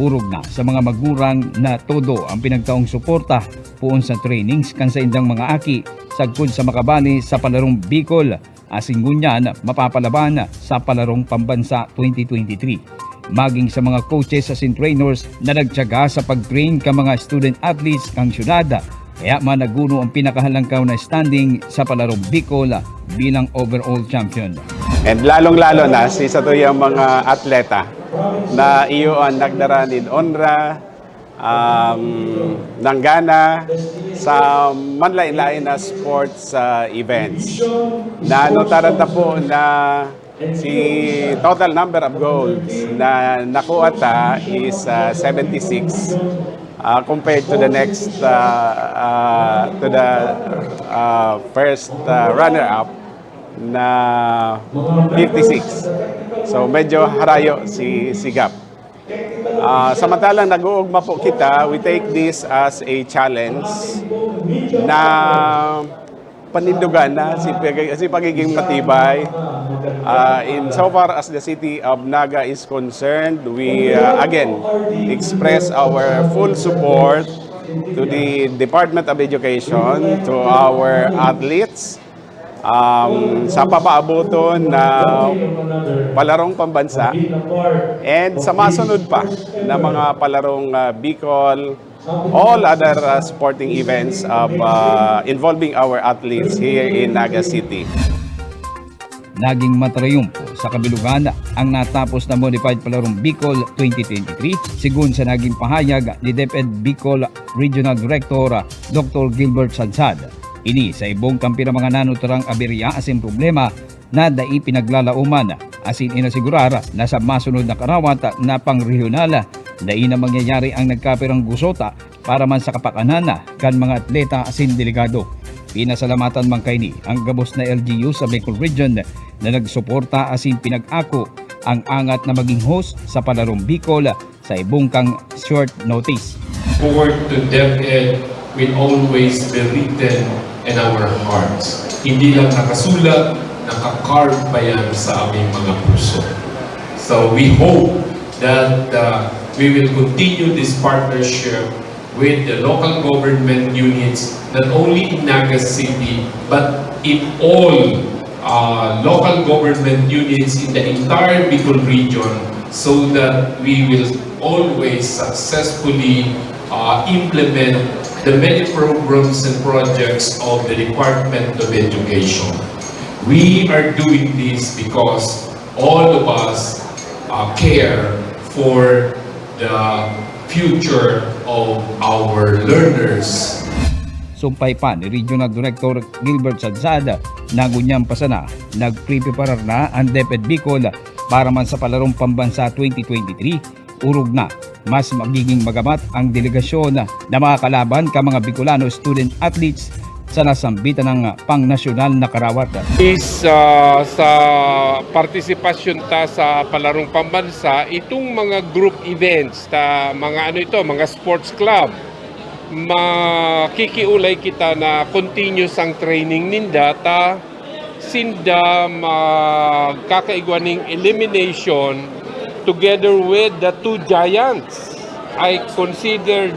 Orog na sa mga magurang na todo ang pinagtaong suporta poon sa trainings kan saindang mga aki sagkod sa makabali sa palarong Bicol asin ngunyan mapapalaban sa palarong pambansa twenty twenty-three. Maging sa mga coaches asin trainers na nagtiyaga sa pag-train kan mga student athletes kan syudad, kaya man naguno ang pinakahalangkaw na standing sa palarong Bicol bilang overall champion. And lalong-lalo na si satuyang mga atleta na iyo ang nagdara nin onra, um, nanggana sa manlain-lain na sports, ah, events. Naanotaran ta po na si total number of golds na nakuha ta is, ah, seventy-six, ah, compared to the next, ah, ah, to the, ah, first, ah, runner-up na fifty-six. So medyo harayo si, si Gap. Ah, samantalang nag-uugma po kita, we take this as a challenge na panindugan na si, pag- si pagiging matibay. Ah, in so far as the city of Naga is concerned, we, ah, again express our full support to the Department of Education, to our athletes, um, sa papaabuton na palarong pambansa and sa masunod pa na mga palarong, ah, Bicol, all other, ah, sporting events of, ah, involving our athletes here in Naga City. Naging matrayumpo sa kabilugan ang natapos na modified palarong Bicol twenty twenty-three, sigon sa naging pahayag ni DepEd Bicol Regional Director Doctor Gilbert Sadsad. Ini sa ibong kan pira mga nanuturang aberya asin problema na dai pinaglalaoman, asin inasigurar na sa masunod na karawat na pangrehiyonal, dai na mangyayari ang nagkapirang gusota para man sa kapakanan kan mga atleta asin delegado. Pinasalamatan man kaini ang gabos na L G U sa Bicol Region na nagsuporta asin pinag-ako ang angat na maging host sa Palarong Bicol sa ibong kang short notice. Forward to DepEd will always be written in our hearts. Hindi lang nakasulat, naka-carve pa yan sa aming mga puso. So we hope that uh, we will continue this partnership with the local government units, not only in Naga City, but in all uh, local government units in the entire Bicol region, so that we will always successfully uh, implement the many programs and projects of the Department of Education. We are doing this because all of us uh, care for the future of our learners. Sumpay pa ni Regional Director Gilbert Sadsad na ngunyan pa sana nagprepreparar na ang DepEd Bicol para man sa Palarong Pambansa twenty twenty-three, orog na mas magiging magamat ang delegasyon na makakalaban kan mga Bicolano student athletes sa nasambitan ng pangnasyonal na karawat. Is, ah, sa partisipasyon ta sa palarong pambansa, itong mga group events ta, mga ano ito, mga sports club, makikiulay kita na continuous ang training ninda ta sinda magkakaigwa ning elimination together with the two giants. I considered,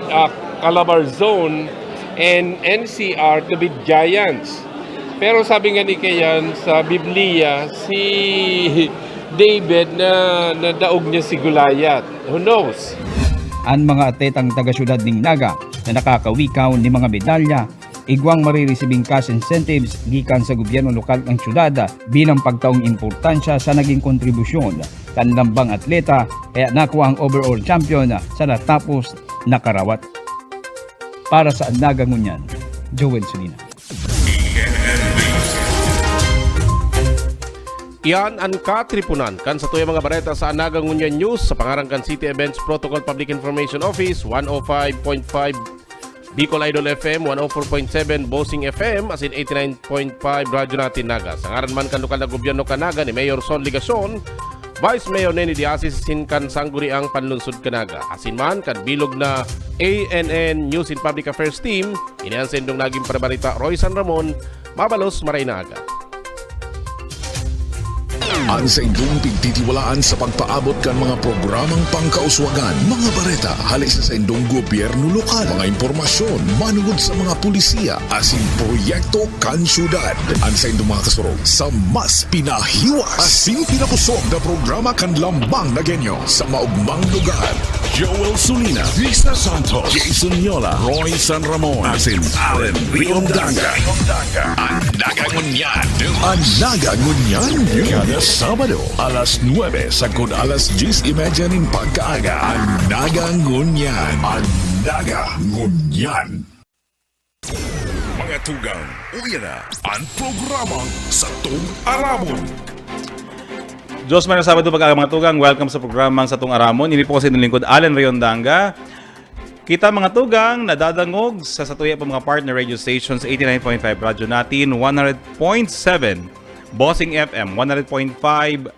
uh, Calabarzon and N C R to be giants. Pero sabi nga ni Kayan sa Biblia, si David na nadaog niya si Goliath. Who knows? An mga atletang taga-syudad ning Naga na nakakawikaw ni mga medalya, igwang maririsibing cash incentives gikan sa gobyerno lokal kan syudad bilang pagtaong importansya sa naging kontribusyon kan lambang atleta, kaya nakuha ang overall champion sa natapos na karawat. Para sa Naga Ngunyan, Joel Solina. Iyan an katripunan kan satuyang mga bareta sa Naga Ngunyan News sa pangaran kan City Events Protocol Public Information Office, one oh five point five Bicol Idol F M, one oh four point seven Bossing F M, asin eighty-nine point five Radyo Natin Naga. Sa ngaran man kan lokal na gobyerno kan Naga ni Mayor Son Legacion, Vice Mayor Neni Diasis asin kan Sangguniang Panlunsod kan Naga, asin man kan bilog na A N N News and Public Affairs Team, ini an saindong naging parebareta, Roy San Ramon. Mabalos, maray na aga. An saindong pigtitiwalaan sa pagpaabot kan mga programang pangkauswagan, mga bareta hale sa saindong gobyerno lokal, mga impormasyon manungod sa mga pulisiya asin proyekto kan syudad. An saindong mga kasurog sa mas pinahiwas asin pinakosog na programa kan Lambang Nagenyo sa maugmang lugar. Joel Sulina, Risa Santos, Jason Yola, Roy San Ramon, asin Allen Riondanga. An Naga Ngunyan. An Naga Ngunyan. Kada Sabado, alas nuebe sagkod alas dyes y media nin pagkaaga. An Naga Ngunyan. An Naga Ngunyan. Mga tugang, uya na an programang Satong Aramon. Diyos may Sabado pag-aga, mga tugang. Welcome sa programang Satong Aramon. Ini po kasi ng lingkod, Allen Riondanga. Kita, mga tugang, nadadangog sa satuya po mga partner radio stations, eighty-nine point five Radyo Natin, one hundred point seven Bossing F M, one hundred point five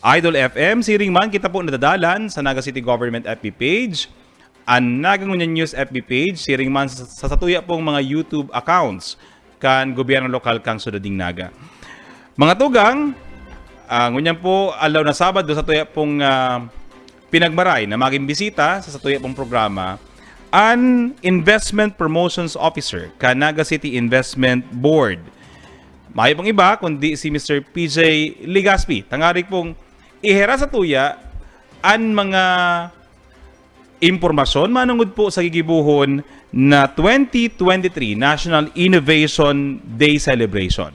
Idol F M. Siring man, kita po nadadalan sa Naga City Government F B page, an Naga Ngunyan News F B page, siring man sa, sa satuya pong mga YouTube accounts kan gobyerno lokal kan syudad nin Naga. Mga tugang, ah, ngunyan po, aldaw na Sabado, satuya pong, ah, pinagmaray na magin bisita sa satuya pong programa, an Investment Promotions Officer kan Naga City Investment Board. Mayo pong iba kundi si Mister P J Legaspi. Tangarig pong ihera satuya an mga impormasyon manungod po sa gigibohon na twenty twenty-three National Innovation Day Celebration.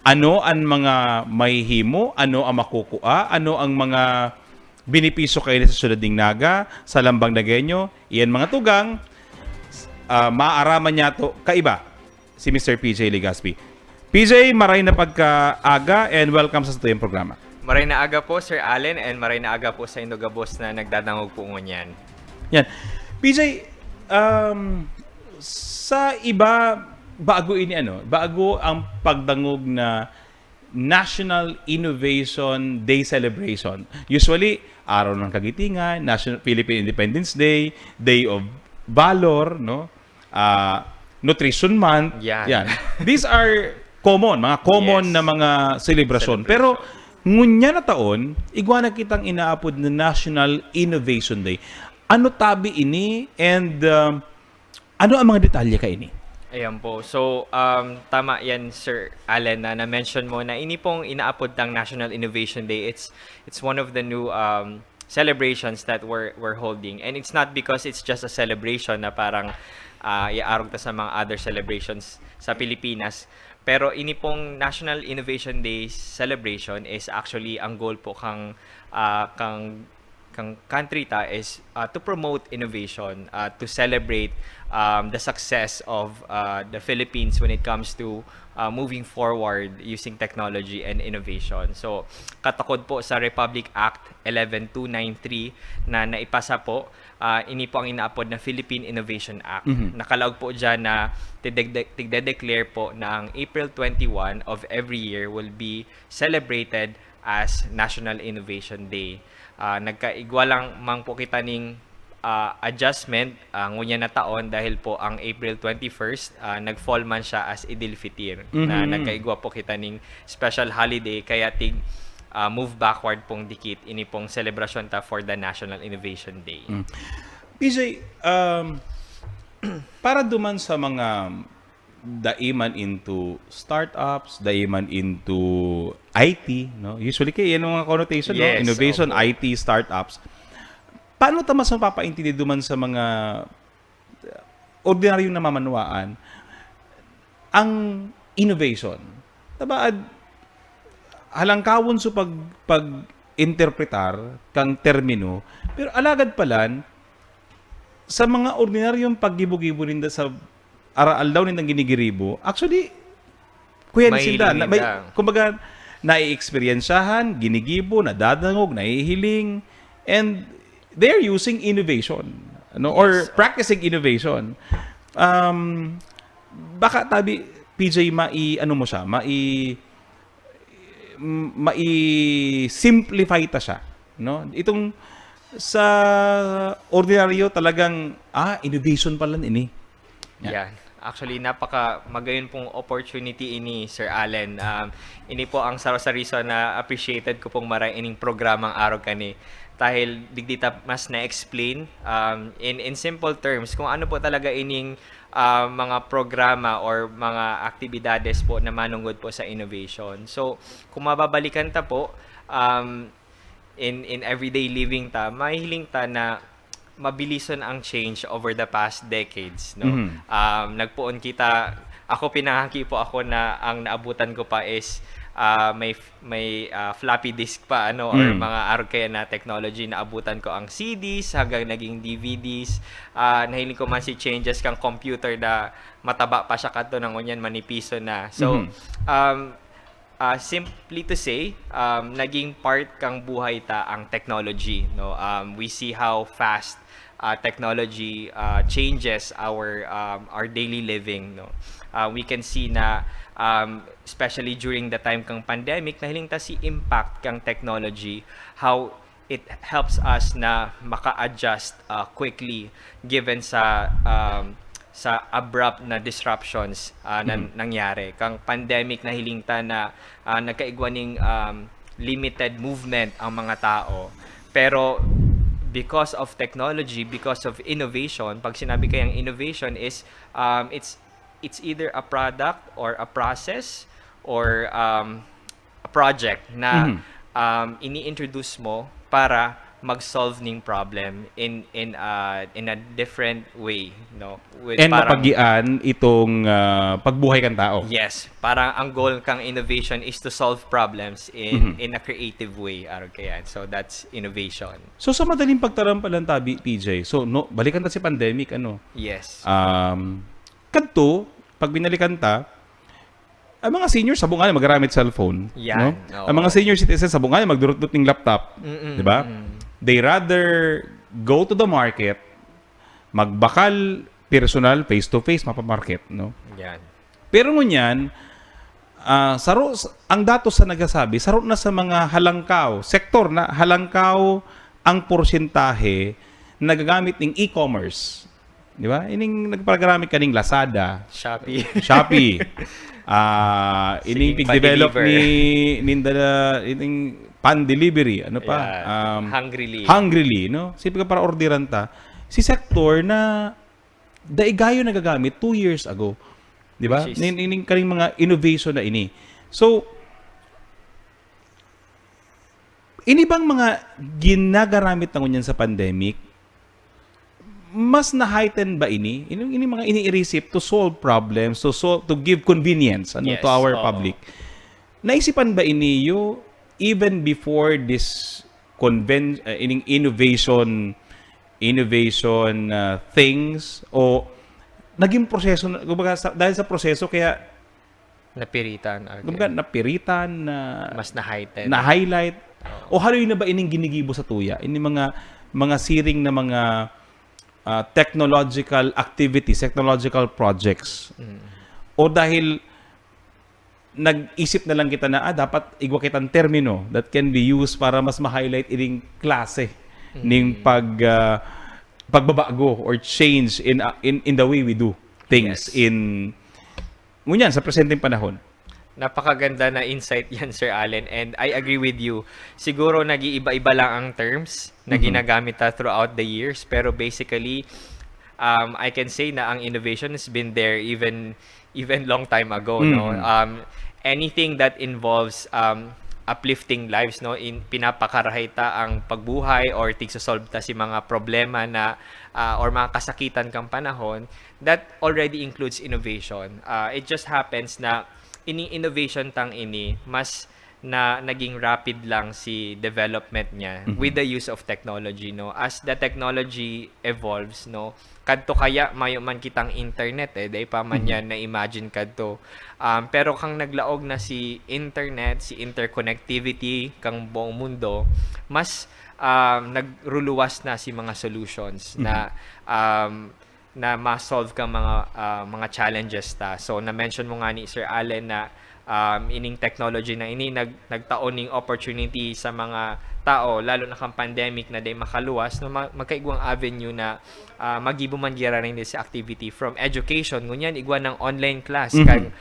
Ano an mga mahihimo? Ano ang makukua? Ano ang mga benepisyo kaini sa syudad nin Naga, sa Lambang Nagenyo? Iyan, mga tugang, ah, maaraman niyato kaiba si Mister P J Legaspi. P J, maray na pagkaaga and welcome sa satuyang programa. Maray na aga po, Sir Allen, and maray na aga po saindo gabos na nagdadangog po ngunyan. Yan. P J, um, sa iba, bago ini, ano, bago ang pagdangog na National Innovation Day Celebration. Usually, Araw ng Kagitingan, National Philippine Independence Day, Day of Valor, no? Ah, Nutrition Month. Yan. Yan. These are common, mga common Yes. na mga selebrasyon. Celebration. Pero ngunya na taon, igwa na kitang inaapod na National Innovation Day. Ano tabi ini and, um, ano ang mga detalye kaini? Ayan po. So, um, tama yan, Sir Allen, na na-mention mo na ini pong inaapod tang National Innovation Day. It's it's one of the new, um, celebrations that we're we're holding. And it's not because it's just a celebration na parang, ah, iaarog ta sa mga other celebrations sa Pilipinas. Pero ini pong National Innovation Day celebration is actually ang goal po kang, ah, kang ng country ta is, ah, to promote innovation, ah, to celebrate, um, the success of, ah, the Philippines when it comes to, ah, moving forward using technology and innovation. So, katukod po sa Republic Act eleven two nine three na naipasa po, ah, ini po ang inaapod na Philippine Innovation Act. Mhm. Nakalaog po diyan na tigde-, tigde-declare po na ang April twenty-one of every year will be celebrated as National Innovation Day. Ah, nagkaigwa lang man po kita ning, ah, adjustment, ah, ngunyan na taon dahil po ang April twenty-first, ah, nag-fall man siya as Idil Fitir, na Mhm. nagkaigwa po kita ning special holiday, kaya tig, ah, move backward pong dikit ini pong selebrasyon ta for the National Innovation Day. Mm. P J, um, para duman sa mga dai man into startups, dai man into I T, no? Usually, kaya yan ang mga connotation, no? Yes, Innovation, opo. I T, startups. Paano ta mas mapapaintindi duman sa mga ordinaryong namamanwaan ang innovation? Tabaad, halangkawon sa pag-, pag-interpretar kang termino, pero alagad palan, sa mga ordinaryong paggibo-gibo ninda sa ara-, aldaw nindang ginigiribo, actually, kuya ni Mahiling sinda, na, may, ninda. Kumbaga, nai-eksperyensyahan, ginigibo, nadadangog, nahihiling, and they're using innovation, ano, or Yes. practicing innovation. Um, baka tabi, P J, mai-, ano mo siya, mai-, m-, mai-simplify ta siya, no? Itong sa ordinaryo talagang, ah, innovation pala ini. Yeah. Yan. Actually, napaka magayon pong opportunity ini, Sir Allen. Um, ini po ang saro sa reason na appreciated ko pong maray ining programang Arog Kani. Dahil digdi ta mas na-explain, um, in, in simple terms, kung ano po talaga ining, ah, mga programa or mga aktibidades po na manunggod po sa innovation. So, kung mababalikan ta po, um, in, in everyday living ta, mahihiling ta na mabilison ang change over the past decades, no? Mhm. Um, nagpoon kita, ako, pinangaki po ako na ang naabutan ko pa is, ah, may f-, may, ah, floppy disk pa, ano, or Mm. mga arog kaya na technology, naabutan ko ang C Ds, hanggang naging D V Ds. Ah, nahiling ko man si changes kang computer na mataba pa siya kadto, na ngunyan manipiso na. So, Mhm. um, ah, simply to say, um, naging part kang buhay ta ang technology, no? Um, we see how fast, ah, technology, ah, changes our, um, our daily living, no? Ah, we can see na, um, especially during the time kang pandemic, nahiling ta si impact kang technology, how it helps us na maka-adjust, ah, quickly given sa, um, sa abrupt na disruptions, ah, na Mm. nangyari. Kang pandemic, nahiling ta na, ah, nagkaigwa ning, um, limited movement ang mga tao. Pero because of technology, because of innovation, pag sinabi kayang innovation is, um, it's, it's either a product or a process or, um, a project na, Mhm. um, ini-introduce mo para mag-solve ning problem in, in, ah, in a different way, no? With And parang mapagian itong, ah, pagbuhay kan tao. Yes, parang ang goal kang innovation is to solve problems in, Mhm. in a creative way, arog kayan. So, that's innovation. So, sa madaling pagtaram pa lang tabi, P J, so, no, balikan ta si pandemic, ano? Yes. Um, kadto, pag binalikan ta, ang mga senior, sabo nga magaramit cellphone, Yan, no? oo. Ang mga senior citizens, sabo nga magdurot-dot ning laptop, Mm-mm, di ba? mm. They rather go to the market, magbakal personal, face-to-face, mapamarket, no? Yan. Pero ngunyan, ah, saro, ang datos sa nagsasabi, saro na sa mga halangkaw, sektor na halangkaw ang porsyentahe na nagagamit ning e-commerce. Di ba? Ining nagpagamit kaning Lazada, Shopee. Shopee. Ah, ining Sige, pig-develop pa-deliver. ni, ninda, ining pan delivery, ano pa? Yan. Um, Hungryly. Hungryly, no? Sige, para orderan ta. Si sektor na daigayo nagagamit two years ago. Di ba? Which is Nin-, nin-, kaning mga innovation na ini. So, ini bang mga ginagaramit na ngunyan sa pandemic, mas na-heighten ba ini? Ini, ini mga iniisip to solve problems, to solve, to give convenience, ano, Yes, to our oo. public. Naisipan ba ini, yo, even before this conven-, uh, ining innovation, innovation, uh, things, o naging proseso na, kumbaga, sa, dahil sa proseso, kaya Napiritan. Okay. Kumbaga, napiritan, na, Mas na-heightened. na-highlight. O haloy na ba ining ginigibo sa tuya? Ini mga, mga siring na mga, ah, technological activities, technological projects. Mm. O dahil nag-isip na lang kita na, ah, dapat igwa kitang termino that can be used para mas ma-highlight ining klase Mm. ning pag, ah, pagbabago or change in, ah, in, in the way we do things Yes. in, ngunyan, sa presenteng panahon. Napakaganda na insight yan, Sir Allen, and I agree with you. Siguro nag-iiba-iba lang ang terms na Mhm. ginagamit ta throughout the years, pero basically, um, I can say na ang innovation has been there even even long time ago, no? Mhm. Um, anything that involves, um, uplifting lives, no? In, pinapakarahay ta ang pagbuhay or tigsosolve ta si mga problema na, ah, or mga kasakitan kang panahon, that already includes innovation. Ah, it just happens na ining innovation tang ini, mas na naging rapid lang si development niya Mhm. with the use of technology, no? As the technology evolves, no? Kadto kaya mayo man kitang internet, eh, dai pa man Mhm. yan na-imagine kadto. Um, pero kang naglaog na si internet, si interconnectivity kang buong mundo, mas, um, nagruluwas na si mga solutions Mhm. na, um, na ma-solve kang mga, ah, mga challenges ta. So, na-mention mo nga ni Sir Allen na, um, ining technology na ini nag-, nagtao ning opportunity sa mga tao, lalo na kang pandemic na dai makaluwas, no, ma-, magkaigwang avenue na, ah, magibo man giraray sa activity from education, ngunyan igwa ng online class, Mhm. kan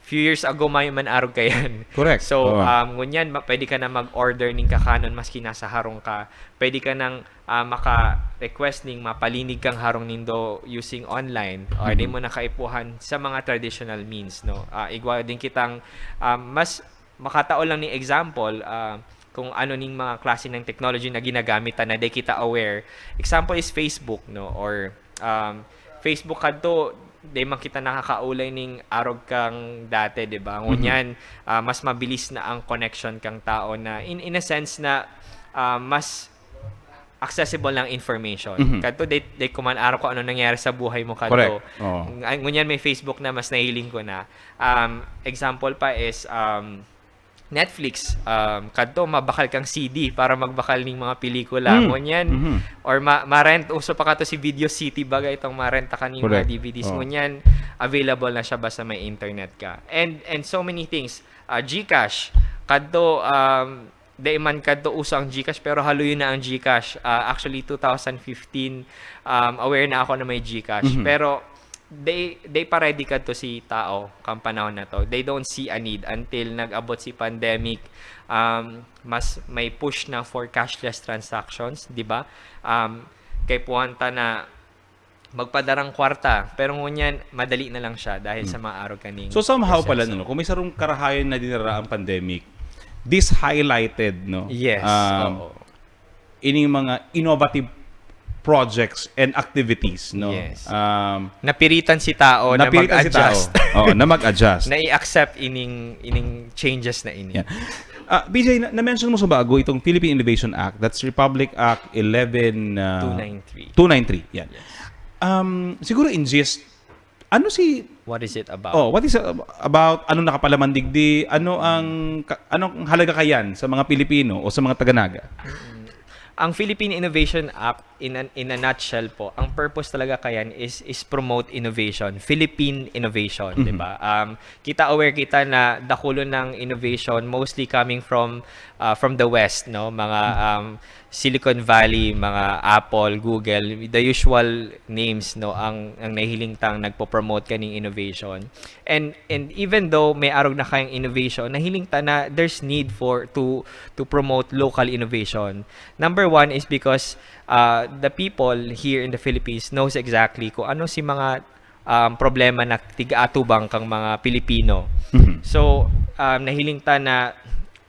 few years ago, mayo man arog kayan. Correct. So, Oo. um, ngunyan, ma-, pwede ka na mag-order ning kakanon maski nasa harong ka. Pwede ka nang, ah, maka-request ning mapalinig kang harong nindo using online or Mhm. di mo na kaipuhan sa mga traditional means, no? Ah, igwa din kitang, um, mas makatao lang ni example, ah, kung ano ning mga klase ng technology na ginagamit ta na di kita aware. Example is Facebook, no? Or, um, Facebook kadto, di man kita nakakaulay ning arog kang dati, di ba? Mhm. Ngunyan, ah, mas mabilis na ang connection kang tao na in, in a sense na, ah, mas accessible ng information. Mhm. Kadto, di, di ko man arog kung ano nangyari sa buhay mo kadto. Correct. Oo. Ng-, ngunyan may Facebook na, mas nahiling ko na. Um, example pa is, um, Netflix. Um, kadto, mabakal kang C D para magbakal ning mga pelikula. Mm. Ngunyan, Mhm. or ma-, ma-rent, uso pa kadto si Video City, bagay itong ma-rent ka ning mga Correct. D V Ds. Oo. Ngunyan, available na siya basta may internet ka. And, and so many things. Ah, GCash, kadto, um, di man kadto uso ang GCash, pero haloy na ang GCash. Ah, actually, two thousand fifteen, um, aware na ako na may GCash. Mhm. Pero, they, they pa ready kadto si tao kang panahon na to. They don't see a need until nag-abot si pandemic. Um, mas may push na for cashless transactions, di ba? Um, kaipuhan ta na magpadarang kwarta, pero ngunyan, madali na lang siya dahil Hmm. sa mga arog kaning So, somehow pala, proseso. no, kung may sarong karahayan na dinara ang pandemic, this highlighted, no? Yes, Um, oo. Ining mga innovative projects and activities, no? Yes. Um, Napiritan si tao na napiritan si tao. mag-adjust. Oo, na mag-adjust. Na i-accept ining, ining changes na ini. Yan. Ah, B J, na- na-mention mo sa bago itong Philippine Innovation Act, that's Republic Act eleven, ah, Two nine three. two nine three, yan. Yes. Um, siguro in gist, ano si What is it about? Oh, what is uh, about, ano nakapalaman digdi? Ano ang ka- anong halaga kayan sa mga Pilipino o sa mga taga-Naga? Ang Philippine Innovation Act, in a, in a nutshell po, ang purpose talaga kayan is is promote innovation, Philippine innovation, Mhm. di ba? Um, kita aware kita na dakulo ng innovation mostly coming from uh, from the West, no? Mga um, Silicon Valley, mga Apple, Google, the usual names, no, ang ang nahiling tang nagpo-promote kaning innovation. And and even though may arog na kayang innovation, nahiling ta na there's need for to to promote local innovation. Number one is because uh, the people here in the Philippines knows exactly kung ano si mga um, problema na tig-atubang kang mga Pilipino. Mhm. So, um, nahiling ta na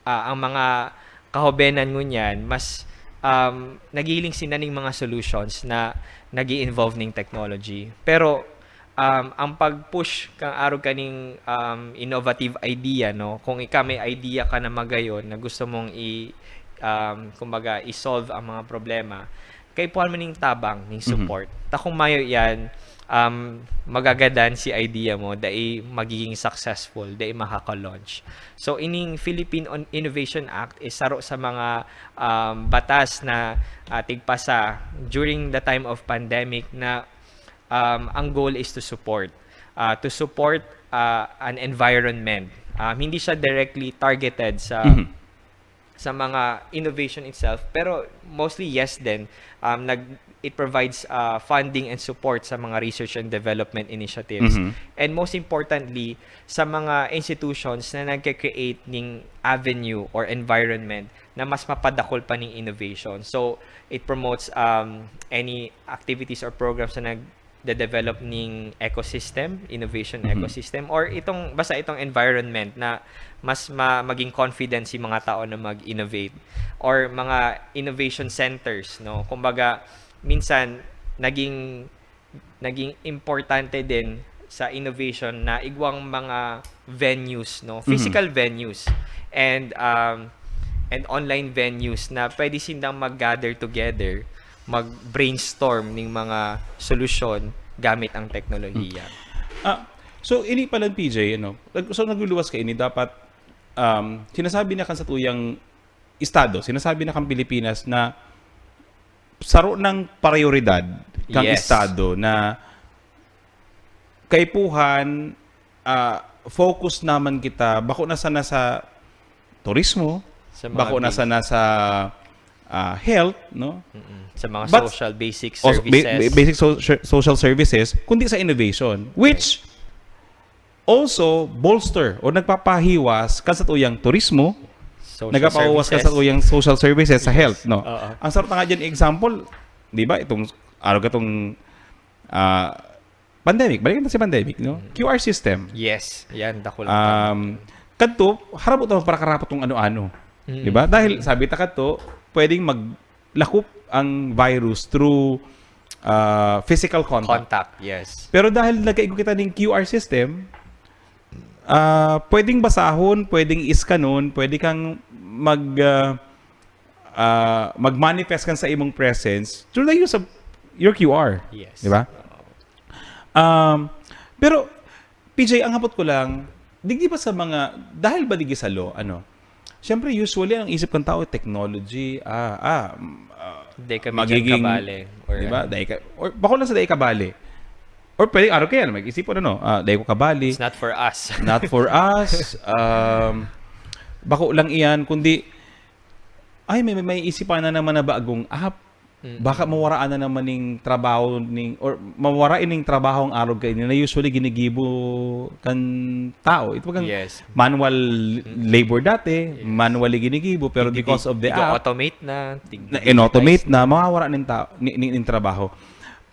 ah, ang mga kahobenan ngunyan, mas um, nagihiling sila ning mga solutions na nag involve ning technology. Pero um, ang pag-push kang arog kaning um, innovative idea, no? Kung ika may idea ka na magayon na gusto mong i- um, kumbaga, i-solve ang mga problema, kaipuhan mo ning tabang, ning Mhm. support. Ta kung mayo yan, um, magagadan si idea mo, dai magiging successful, dai makaka-launch. So, ining Philippine On-, Innovation Act is saro sa mga, um, batas na, ah, tigpasa during the time of pandemic na, um, ang goal is to support, ah, to support, ah, an environment. Um, hindi siya directly targeted sa Mhm. sa mga innovation itself, pero mostly yes din, um, nag-, it provides, uh, funding and support sa mga research and development initiatives. Mhm. And most importantly, sa mga institutions na nagke-create ning avenue or environment na mas mapadakol pa ning innovation. So, it promotes, um, any activities or programs na nag-, de-develop ning ecosystem, innovation Mhm. ecosystem, or itong, basta itong environment na mas ma-, maging confident si mga tao na mag-innovate, or mga innovation centers, no? Kumbaga, minsan, naging, naging importante din sa innovation na igwang mga venues, no? Mhm. Physical venues and, um, and online venues na pwede sindang mag-gather together, mag-brainstorm ning mga solusyon gamit ang teknolohiya. Hmm. Ah, so, ini pala, P J, ano, nag-, so, nagluluwas ka ini, dapat, um, sinasabi na kan satuyang estado, sinasabi na kan Pilipinas na saro nang prayoridad kang Yes. estado na kaipuhan, ah, focus naman kita, bako na sana sa turismo, Sa mga bako na base- sana sa, ah, health, no? Mm-mm. Sa mga But social basic os-, ba-, services. ba-, basic so-, social services, kundi sa innovation, which also bolster o nagpapahiwas kan satuyang turismo, Social nagpapahiwas kan services. satuyang social services sa Yes. health, no? Oo. Ang sarap na nga dyan, example, di ba, itong, araw ka itong, ah, pandemic, balikan natin si pandemic, no? Mm. Q R system. Yes, yan, dakul ang Um, kadto, harabot naman para karapot kung ano-ano. Mm. Di ba? Dahil, sabi ta kadto, pwedeng maglakop ang virus through, ah, physical contact. Contact, yes. Pero dahil nagkaigo kita ning Q R system, ah, pwedeng basahon, pwedeng iskanon, pwede kang mag, ah, ah, mag-manifest kan sa imong presence through the use of your Q R. Yes. Di ba? Um, pero, P J, ang hapot ko lang, digdi ba sa mga, dahil ba digdi sa law, ano? Siyempre, usually, ang isip kan tao, technology, ah, ah, mm, ah, Di kami magiging, dyan kabali, or di ba? ano. Dahil ka, or bako lang sa dahil kabali. Or pwede, araw kaya, mag-isip ko, ano, ah, dahil ko kabali. It's not for us. Not for us. Um, bako lang iyan, kundi, ay, may, may, may isipan na naman na bagong app. Mm. Baka mawaraan na naman ning trabaho ning, or mawara ining trabaho ang arog kaini na usually ginigibo kan tao. Ito bagang Yes. manual Mm. labor dati, Yes. manually ginigibo, pero Tigdi-, because of the app, tig-automate na, tig-, na in-automate digitize na, na. mawawara ning tao, ni, ni, ning trabaho.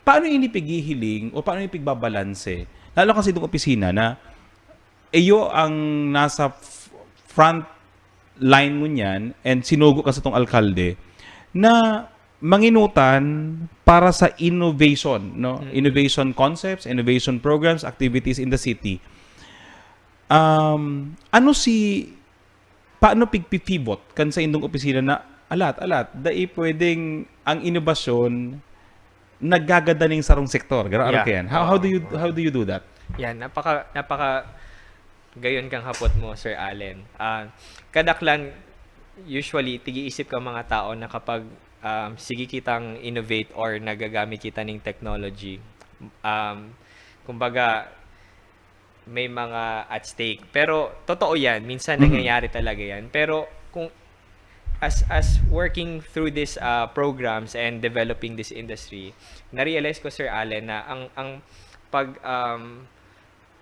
Paano ini pighihiling o paano ini pigbabalanse? Lalo kasi itong opisina na iyo ang nasa f-, front line ngunyan and sinugo ka sa tong alkalde na manginutan para sa innovation, no? Mm. Innovation concepts, innovation programs, activities in the city. Um, ano si, paano pigpipivot kan sa indong opisina na alat, alat, dai pwedeng ang inobasyon naggagada ning sarong sektor, garo-, aro Yeah. kaiyan? How, how do you, Oo. how do you do that? Yan, napaka, napaka gayon kang hapot mo, Sir Allen. Ah, kadaklan, usually, tig-iisip ka mga tao na kapag, um, sige kitang innovate or nagagamit kita ning technology, um, kumbaga, may mga at stake. Pero, totoo yan. Minsan, Mhm. nangyayari talaga yan. Pero, kung, as, as working through this, ah, programs and developing this industry, na-realize ko, Sir Allen, na ang, ang pag, um,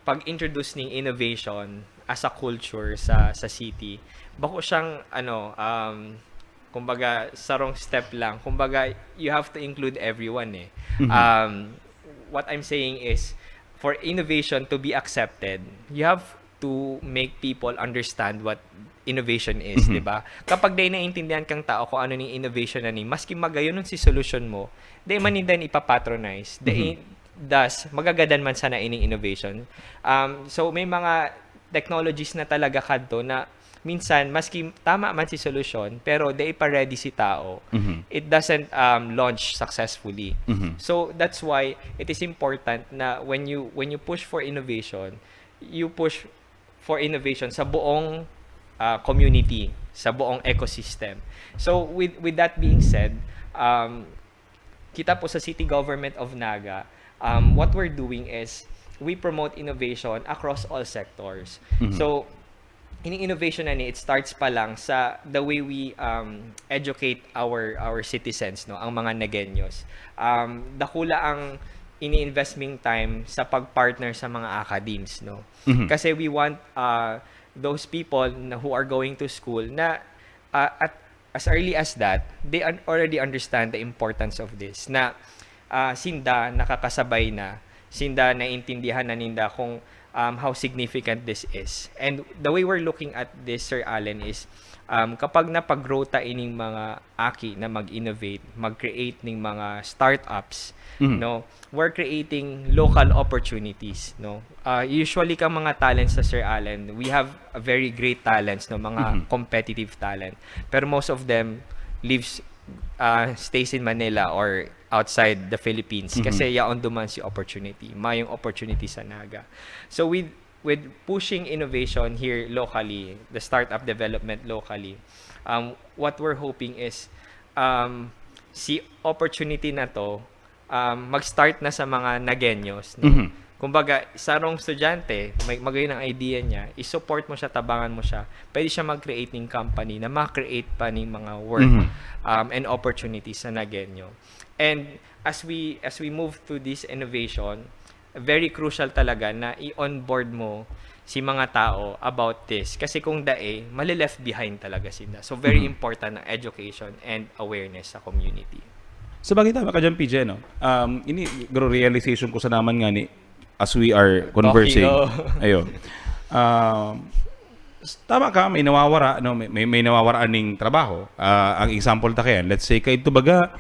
pag-introduce ning innovation as a culture sa, sa city, bako siyang, ano, um, kumbaga, sarong step lang. Kumbaga, you have to include everyone eh. Mhm. Um, what I'm saying is, for innovation to be accepted, you have to make people understand what innovation is, Mhm. di ba? Kapag di naiintindihan kang tao kung ano ning innovation na ni, maski magayon si solusyon mo, di man ninda ipapatronize. Di Mhm. in-, thus, magagadan man sana ining innovation. Um, so, may mga technologies na talaga kadto na Minsan, maski tama man si solusyon, pero di pa ready si tao, Mhm. it doesn't um, launch successfully. Mhm. So that's why it is important na when you when you push for innovation, you push for innovation sa buong uh, community, sa buong ecosystem. So with with that being said, um, kita po sa City Government of Naga, um, what we're doing is we promote innovation across all sectors. Mhm. So, ini innovation na ni, it starts pa lang sa the way we um, educate our our citizens, no, ang mga Nagueños. Um, dakula ang ini-invest ming time sa pag-partner sa mga academes, no. Mhm. Kasi we want uh, those people na, who are going to school na uh, at as early as that, they un- already understand the importance of this. Na ah, sinda nakakasabay na, sinda naiintindihan na ninda kung um, how significant this is. And the way we're looking at this, Sir Allen, is um, kapag napag-grow ta ining mga aki na mag-innovate, mag-create ning mga startups, Mhm. no, we're creating local opportunities, no. Uh, usually kang mga talents sa, Sir Allen, we have a very great talents, no, mga Mhm. competitive talent. Pero most of them lives uh, stays in Manila or outside the Philippines Mhm. kasi yaon duman si opportunity, mayong opportunity sa Naga. So with with pushing innovation here locally, the startup development locally, um, what we're hoping is um, si opportunity na to um, mag-start na sa mga Nagueños, no? Mhm. Kumbaga, sarong estudyante, may magayon ang idea niya, i-support mo siya, tabangan mo siya, pwede siya mag-create ng company na ma-create pa ng mga work Mhm. um, and opportunities sa Nagueño. And as we as we move to this innovation, very crucial talaga na i-onboard mo si mga tao about this. Kasi kung dae, mali-left behind talaga sila. So very Mhm. important ang education and awareness sa community. Sa bagay, tama ka dyan, P J, no? Um, ini, garo realization ko sa naman nga ni, as we are conversing. Talking, oh. Ayo. Um, s- tama ka, may nawawara, no? May, may, may nawawara ning trabaho. Ah, ang example ta kayan, let's say, kaito baga,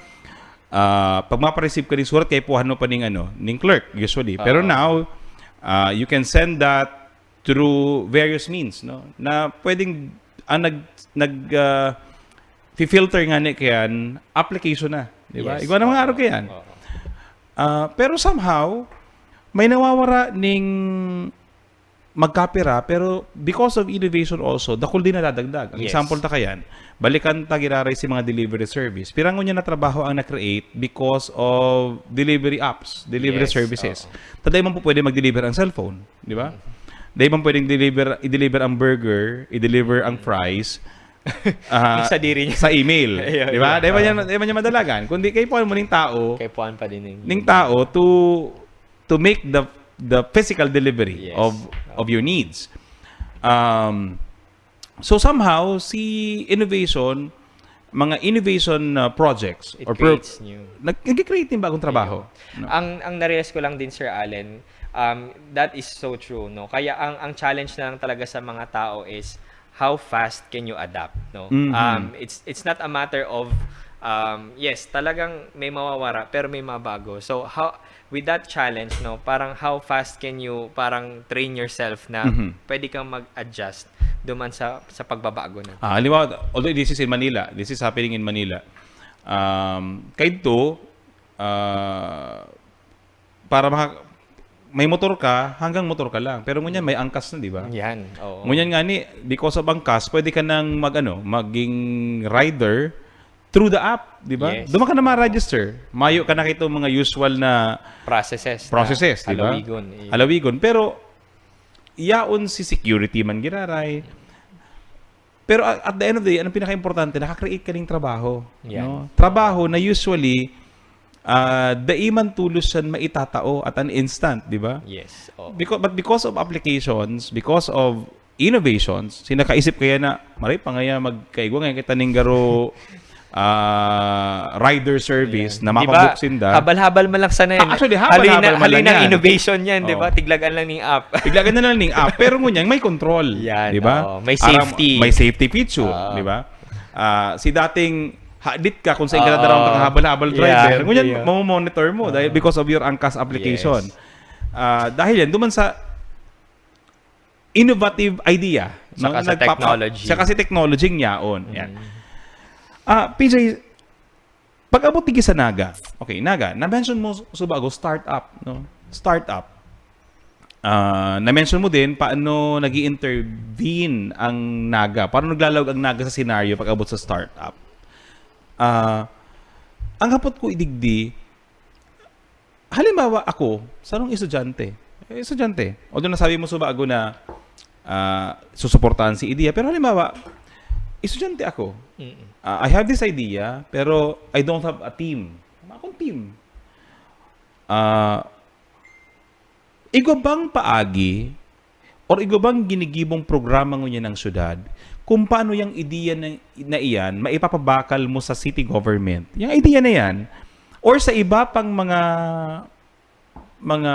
ah, pag mapareceive ka ning surat, kay puhan mo pa ning, ano, ning clerk, usually. Pero Oo. Now, ah, you can send that through various means, no? Na pwedeng, ah, nag, nag, ah, fi-filter nga ni kayan, application na, di ba? Yes. Igwa na mga Oo. araw kayan. Oo. Ah, pero somehow, may nawawara ning magkapira, pero because of innovation also, dakul din nadadagdag. Ang Yes. Example ta kayan, balikan ta giraray si mga delivery service. Pirang ngunyan na trabaho ang na-create because of delivery apps, delivery Yes, services. Oo. Taday man po pwede mag-deliver ang cellphone, di ba? Dahil man pwedeng deliver, i-deliver ang burger, i-deliver ang fries, ah, Yung sadiri niya. Sa email, Ayun, di ba? ayun. Dahil man yan, dahil man yan madalagan. Kundi kaipuhan mo ning tao, Kaipuhan pa din yung ning tao to to make the the physical delivery Yes. of of your needs. Um, so somehow si innovation, mga innovation uh, projects It or pro- creates new. nag- nag-create din bagong trabaho. No? Ang ang narealize ko lang din, Sir Allen, um, that is so true, no? Kaya ang ang challenge na lang talaga sa mga tao is how fast can you adapt, no? Mhm. Um, it's it's not a matter of um, yes, talagang may mawawara pero may mabago. So how with that challenge, no, parang how fast can you parang train yourself na Mhm. pwede kang mag-adjust duman sa sa pagbabago na. Ah, halimbawa, although this is in Manila, this is happening in Manila. Um, kaito, ah, para maka- may motor ka, hanggang motor ka lang. Pero ngunyan may angkas na, di ba? Yan. Oo. Ngunyan nga ni, because of angkas, pwede ka nang mag, ano, maging rider through the app, di ba? Yes. Doon ka na ma-register. Mayo ka na kay itong mga usual na processes. na processes, di ba? Halawigon. Iya. Halawigon. Pero, yaon si security man giraray. Pero a- at the end of the day, anong pinaka-importante, nakakreate ka ng trabaho. Yan. No? Trabaho na usually, ah, dai man tulos siyan maitatao at an instant, di ba? Yes. Oo. Because, but because of applications, because of innovations, sinakaisip kaya na, maray pa ngaya magkaigwa ngaya kita ning garo ah, rider service Yan. na Di ba, makabook sinda. Habal-habal man lang sana yan. Ah, actually, habal-habal Haloy na- man haloy lang ng yan. Innovation yan, di ba? Oo. Tiglagan lang ning app. Tiglagan na lang ning app, pero ngunyan may control, Yan, di ba? Oo. May Parang safety. May safety feature, Oo. di ba? Ah, si dating hadit ka kung saan ka Oo. dadaraw ng habal-habal driver. Yan, Ngunyan, yeah. mamomonitor mo dahil Oo. Because of your angkas application. Yes. Ah, dahil yan, duman sa innovative idea, Saka sa technology. Saka si technology ang yaon. Yan. Ah, P J, pag-abot digdi sa Naga. Okay, Naga, na-mention mo su-, subago, startup, no? Startup. Ah, na-mention mo din paano nag-i-intervene ang Naga. Paano naglalawag ang Naga sa senaryo pag-abot sa startup? Ah, ang hapot ko idigdi, halimbawa ako, sarong estudyante. Eh, estudyante. Although nasabi mo subago na, ah, susuportahan si idea, pero halimbawa, estudyante ako. Mm. Ah, I have this idea, pero I don't have a team. Wala akong team. Ah, igwa bang paagi or igwa bang ginigibong programa ngunyan ng syudad kung paano yang ideya na, na iyan maipapabakal mo sa city government? Yang ideya na yan, or sa iba pang mga, mga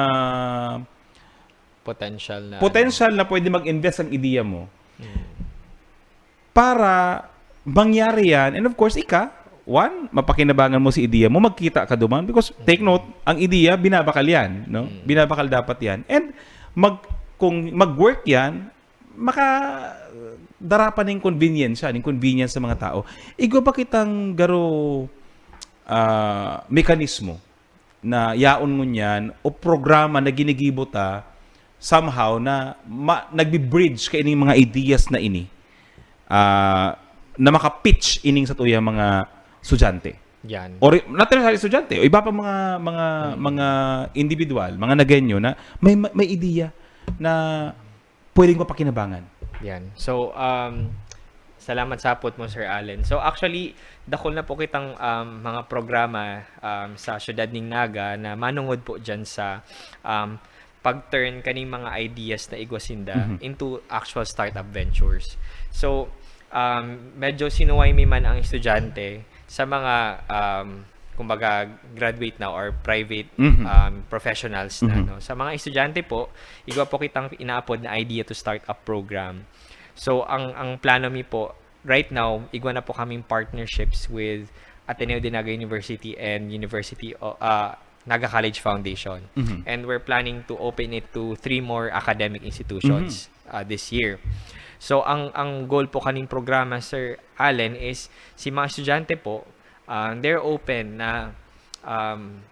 Potential na, potential ano. Na pwede mag-invest ang ideya mo. Mm. Para mangyari yan, and of course, ika, one, mapakinabangan mo si ideya mo, magkita ka duman. Because, take note, ang ideya, binabakal yan, no? Mm. Binabakal dapat yan. And mag, kung mag-work yan, maka, dara pa ning convenience siya, ning convenience sa mga tao. Igwa ba kitang garo, ah, mekanismo na yaon ngunyan o programa na ginigibo ta somehow na ma-, nagbi-bridge kaining mga ideas na ini, ah, na maka-pitch ining satuyang mga estudyante. Yan. Or not necessarily estudyante, o iba pang mga, mga, Mm. mga individual, mga Nagueño na may, may ideya na pwedeng mapakinabangan. Yan. So, um, salamat sa hapot mo, Sir Allen. So, actually, dakul na po kitang, um, mga programa, um, sa siyudad ning Naga na manungod po dyan sa, um, pag-turn kaning mga ideas na igwa sinda Mhm. into actual startup ventures. So, um, medyo sinuway mi man ang estudyante sa mga, um, kumbaga, graduate na or private, Mhm. um, professionals na, Mhm. no? Sa mga estudyante po, igwa po kitang inaapod na Idea to Startup program. So, ang, ang plano mi po, right now, igwa na po kaming partnerships with Ateneo de Naga University and University o, ah, Naga College Foundation. Mhm. And we're planning to open it to three more academic institutions, Mhm. ah, this year. So, ang, ang goal po kaning programa, Sir Allen, is si mga estudyante po, ah, they're open na, um,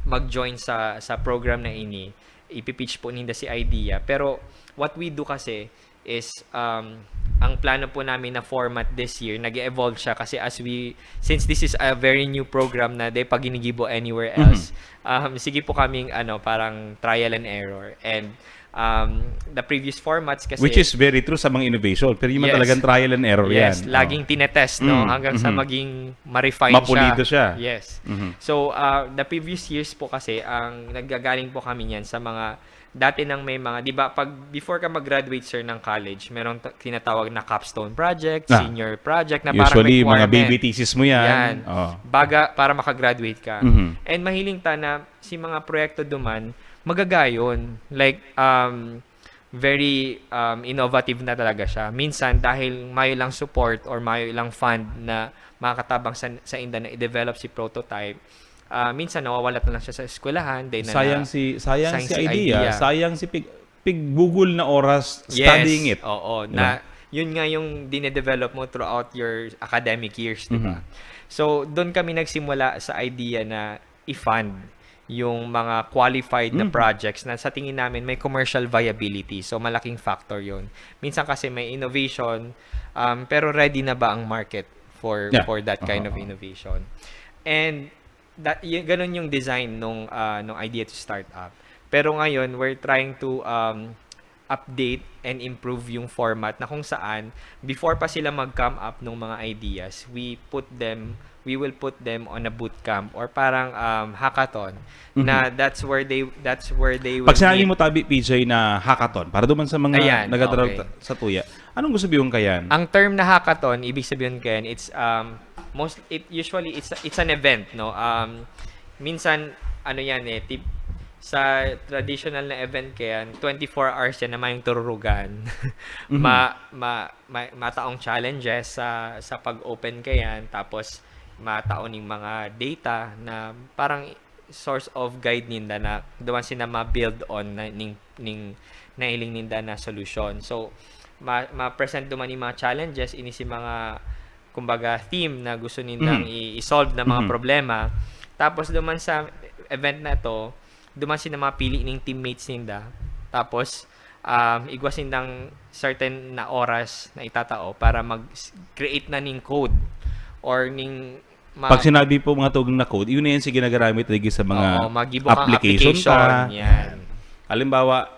mag-join sa, sa program na ini. Ipi-pitch po ninda si idea. Pero what we do kasi is, um, ang plano po namin na format this year, nag-e-evolve siya kasi as we, since this is a very new program na di pa ginigibo anywhere Mhm. else, um, sige po kaming, ano, parang trial and error. And, um, the previous formats kasi Which is very true sa mga innovation. Pero yung Yes. talagang trial and error Yes, yan. laging Oh. tinetest, no? Mhm, Hanggang sa mhm. maging ma-refine siya. Mapulido siya. Yes. Mhm. So, ah, the previous years po kasi, ang naggagaling po kami niyan sa mga, dati nang may mga, di ba, pag before ka mag-graduate, sir, ng college, merong ta-, tinatawag na capstone project, Ah. senior project, na parang Usually, mga requirement. baby thesis mo yan. Yan. Oh. Baga para makagraduate ka. Mhm. And mahiling ta na si mga proyekto duman, magagayon. Like, um, very, um, innovative na talaga siya. Minsan, dahil mayo lang support or mayo lang fund na makakatabang sa, sa inda na i-develop si prototype, ah, minsan nawawalat na lang siya sa eskwelahan, then na, Sayang na, si, sayang sayang si si idea, idea. sayang si pig-, pigbugol na oras Yes, studying it. oo, Di na, ba? yun nga yung dinedevelop mo throughout your academic years, di ba? Mhm. So, doon kami nagsimula sa idea na i-fund yung mga qualified na Mhm. projects na sa tingin namin may commercial viability. So, malaking factor yun. Minsan kasi may innovation, um, pero ready na ba ang market for, Yeah. for that kind Aha, of aha. innovation? And that, y-, ganun yung design nung, ah, nung Idea to Startup. Pero ngayon, we're trying to, um, update and improve yung format na kung saan, before pa sila mag-come up ng mga ideas, we put them, we will put them on a boot camp or parang, um, hackathon, Mhm. na that's where they, that's where they will Pag sinabi meet. mo, tabi, P J, na hackathon, para duman sa mga Ayan, nagdadaraw okay. ta-, sa tuya, anong gusto biyong kayan? Ang term na hackathon, ibig sabihin kayan, it's, um, most, it, usually, it's, it's an event, no? Um, minsan, ano yan eh, tip-, sa traditional na event kayan, twenty-four hours yan na mayong tururugan. Mhm. Ma-, ma-, ma-, mataong challenges sa, sa pag-open kayan, tapos matao ning mga data na parang source of guide ninda na duman sina ma-build on na ning, ning nahiling ninda na solusyon. So, ma- ma-present duman yung mga challenges, ini si mga, kumbaga, theme na gusto nindang Mhm. i- i-solve na mga Mhm. problema. Tapos duman sa event na to, duman sinda mapili ning teammates ninda. Tapos, um, igwa sindang certain na oras na itatao para mag-create na ning code or ning ma- Pag sinabi po mga tugang na code, yun na yan si ginagamit lagi sa mga Oo, magibo kang application application. ka. Yan. Halimbawa,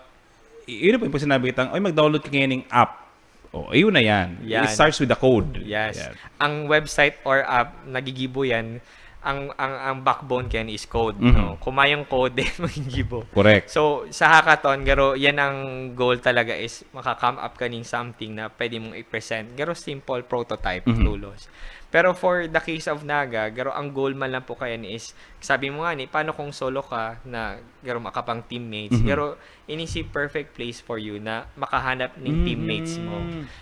y- yun po yung pag sinabi kitang, "Ay, mag-download ka ngayon ng app." O, ayun na yan. Yan. It starts with the code. Yes. Yan. Ang website or app, nagigibo yan, ang ang ang backbone kaya is code, Mhm. no? Kung mayong code, magigibo. Correct. So, sa hackathon, garo, yan ang goal talaga is maka-come up ka ning something na pwede mong i-present. Garo simple prototype, Mhm. tulos. Pero for the case of Naga, garo ang goal man lang po kaya ni is, sabi mo nga ni, paano kung solo ka na garo makapang teammates? Mhm. Garo, ini si perfect place for you na makahanap ng Mhm. teammates mo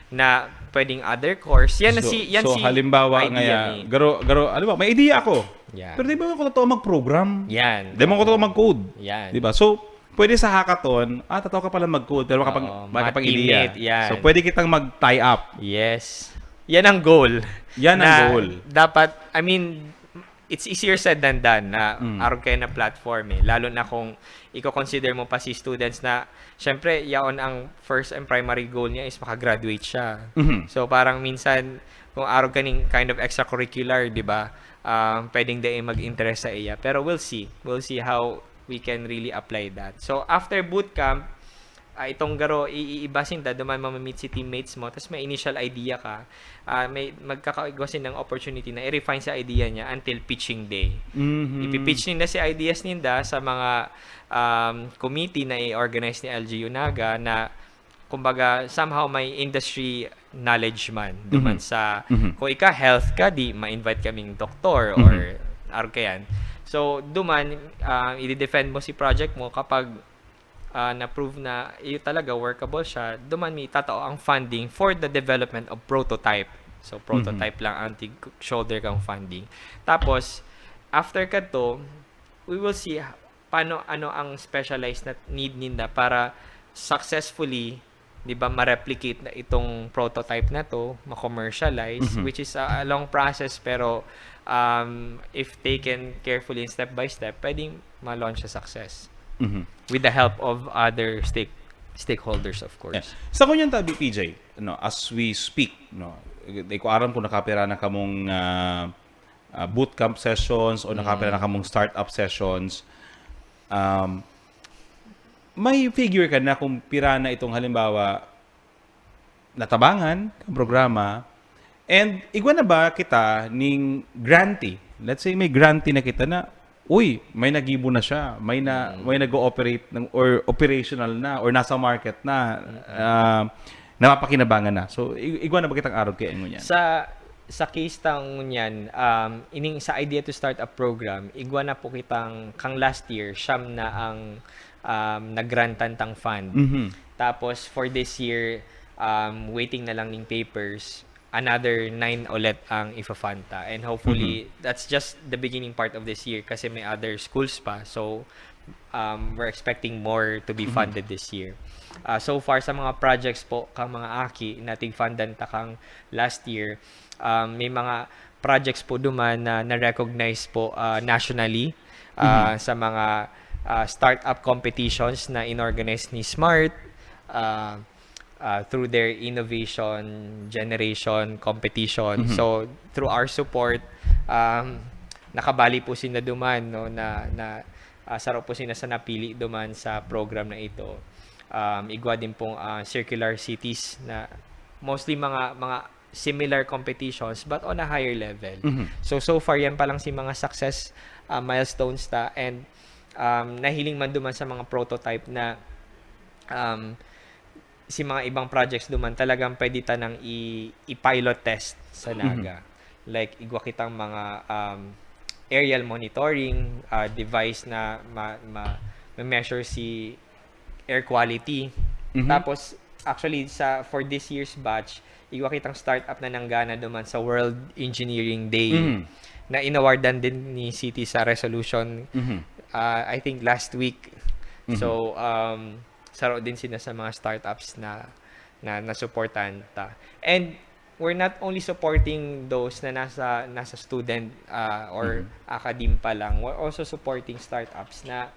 na pwedeng other course. Yan na So, si yan so, si halimbawa, idea ngaya, ni. garo, garo, halimbawa, may idea ako. Yan. Pero di ba ako totoo mag-program? Yan. Di ba ako totoo mag-code? Yan. Di ba? So, pwede sa hackathon, ah, totoo ka pala mag-code, pero makapag, Oo, makapag-idea. ma-teammate, yan. So, pwede kitang mag-tie up. Yes. Yan ang goal. Yan ang Na goal. Dapat, I mean, it's easier said than done na Mm. arog kayo na platform eh. Lalo na kung i-consider mo pa si students na, syempre, yaon ang first and primary goal niya is makagraduate siya. Mhm. So, parang minsan, kung arog ka ning kind of extracurricular, di ba? Ah, pwedeng dai mag-interest sa iya. Pero we'll see. We'll see how we can really apply that. So, after bootcamp, ah, itong garo, i- iiba sinda, duman mamamit si teammates mo, tapos may initial idea ka, ah, may magkakaigwa sindang opportunity na i-refine sa idea niya until pitching day. Mhm. Ipipitch ninda si ideas ninda sa mga um, committee na i-organize ni L G U Naga na, kumbaga, somehow may industry knowledge man. Duman Mhm. sa, Mhm. kung ika health ka, di ma-invite kaming doktor Mhm. or arog ka yan. So, duman, ah, i-defend mo si project mo kapag ah, na-prove na iyo talaga workable siya, duman mi itatao ang funding for the development of prototype. So, prototype lang ang tig-shoulder kang funding. Tapos, after kadto, we will see h- paano, ano ang specialized na need ninda para successfully, di ba, ma-replicate na itong prototype na to, ma-commercialize, Mhm. which is a, a long process, pero um, if taken carefully and step by step, pwedeng ma-launch sa success Mhm. with the help of other stake stakeholders, of course. Yeah. Sa kunyan tabi, P J, no, as we speak, no, di ko aram kung nakapira na kamong ah, ah, bootcamp sessions o nakapira na kamong startup sessions. Um, may figure ka na kung pira na itong, halimbawa, natabangan ang programa, and igwa na ba kita ning grantee? Let's say may grantee na kita na, uy, may nagibo na siya, may na may nag-ooperate ng, or operational na, or nasa market na, ah, napapakinabangan na. So, i- igwa na ba kitang arog kaya ngunyan? Sa sa case ta ngunyan, um, ining sa Idea to Startup program, igwa na po kitang kang last year, siyam na ang um, nagrantan tang fund. Mhm. Tapos for this year, um, waiting na lang ning papers, another nine ulit ang ifa-fund ta. And hopefully, that's just the beginning part of this year kasi may other schools pa. So, um, we're expecting more to be funded this year. Ah, so far, sa mga projects po, kang mga aki na tig-fundan ta kang last year, um, may mga projects po duman na na-recognize po ah, nationally ah, sa mga ah, startup competitions na inorganize ni Smart ah, ah, through their innovation generation competition. Mhm. So, through our support, um, nakabali po sinda duman, no, na, na ah, saro po sinda sa napili duman sa program na ito. Um, igwa din pong ah, circular cities na mostly mga mga similar competitions but on a higher level. Mhm. So, so far, yan pa lang si mga success ah, milestones ta, and um, nahiling man duman sa mga prototype na um, si mga ibang projects duman talagang pwede ta nang i- i-pilot test sa Mhm. Naga. Like, igwa kitang mga um, aerial monitoring ah, device na ma, ma, ma-measure si air quality. Mhm. Tapos, actually, sa for this year's batch, igwa kitang startup na nanggana duman sa World Engineering Day Mhm. na inawardan din ni City sa resolution, Mhm. ah, I think, last week. Mhm. So, um, saro din sila sa mga startups na na nasuportahan ta. And we're not only supporting those na nasa nasa student, ah, or academe pa lang, we're also supporting startups na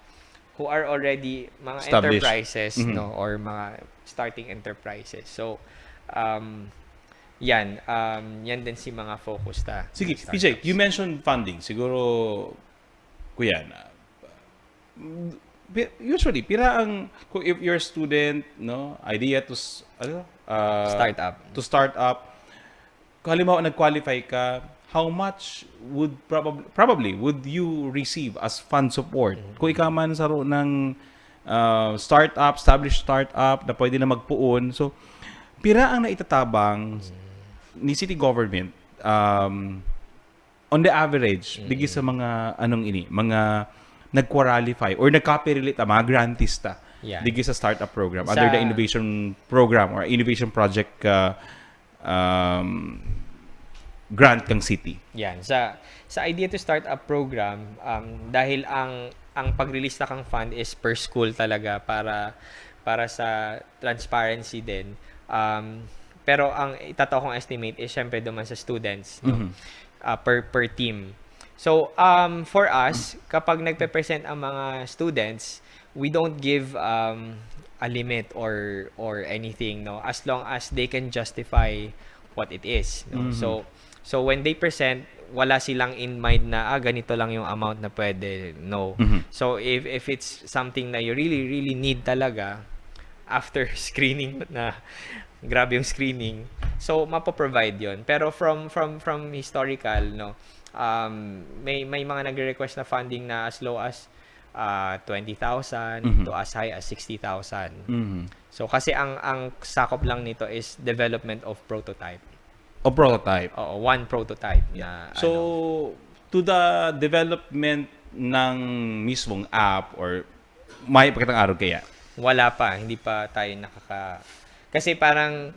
who are already mga Established. enterprises, Mhm. no, or mga starting enterprises. So, um, yan, um, yan din si mga focus ta. Sige, Mga P J, startups. You mentioned funding. Siguro, kuya, na, pi- usually, pira ang, kung if you're a student, no, idea to, s- ano, uh, Startup. To start up, kung halimbawa nag-qualify ka, how much would probably, probably would you receive as fund support? Kung ikaw man saro ng uh, startup, established startup na pwede na magpuon. So, pira ang naitatabang ni city government um, on the average, digi sa mga anong ini, mga nag-qualify or nagkapirili ta, mga grantees ta, Yan. digi sa startup program, under Sa- the innovation program or innovation project uh, um, grant kang city. Yan. Sa sa Idea to Startup program, um, dahil ang ang pag-release na kang fund is per school talaga para para sa transparency din. Um, pero ang itatao kong estimate is syempre duman sa students, no? Mhm. Ah, per per team. So, um, for us, kapag nagpe-present ang mga students, we don't give um, a limit or or anything, no, as long as they can justify what it is, no? Mhm. So so when they present, wala silang in mind na ah, ganito lang yung amount na pwede, no. Mhm. So if if it's something na you really really need talaga, after screening na grabe yung screening, so mapo-provide yon. Pero from from from historical, no, um, may may mga nagre-request na funding na as low as uh, twenty thousand Mhm. to as high as sixty thousand. Mhm. So kasi ang ang sakop lang nito is development of prototype. O prototype. Oo, one prototype na So, ano. To the development ng mismong app or may pagkatang araw kaya? Wala pa, hindi pa tayo nakaka kasi parang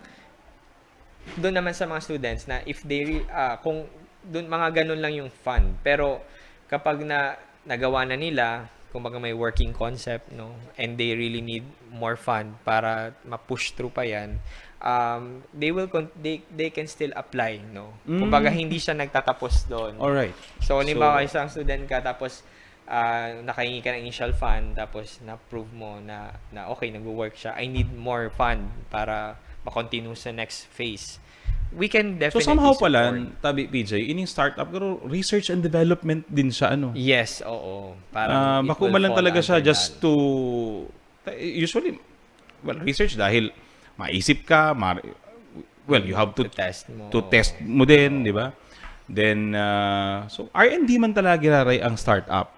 doon naman sa mga students na if they re- ah, kung doon mga ganun lang yung fund, pero kapag na nagawa na nila, kumbaga may working concept, no, and they really need more fund para ma-push through pa yan, um, they will con- they, they can still apply, no. Mm. Kumbaga hindi siya nagtatapos doon. Alright. So, halimbawa, So- isang student ka, tapos ah, nakahingi ka ng initial fund, tapos na-prove mo na, na okay, nagwo-work siya, I need more fund para ma-continue sa next phase. We can So definitely somehow support. pala, tabi P J, ining startup, pero research and development din siya, ano? Yes, oo. Ah, Parang it bako will man lang fall talaga siya under just that. To, usually, well, research dahil maisip ka, mar- well, you have to To test mo. to test mo din, di ba? Then, uh, so R and D man talaga giraray ang startup.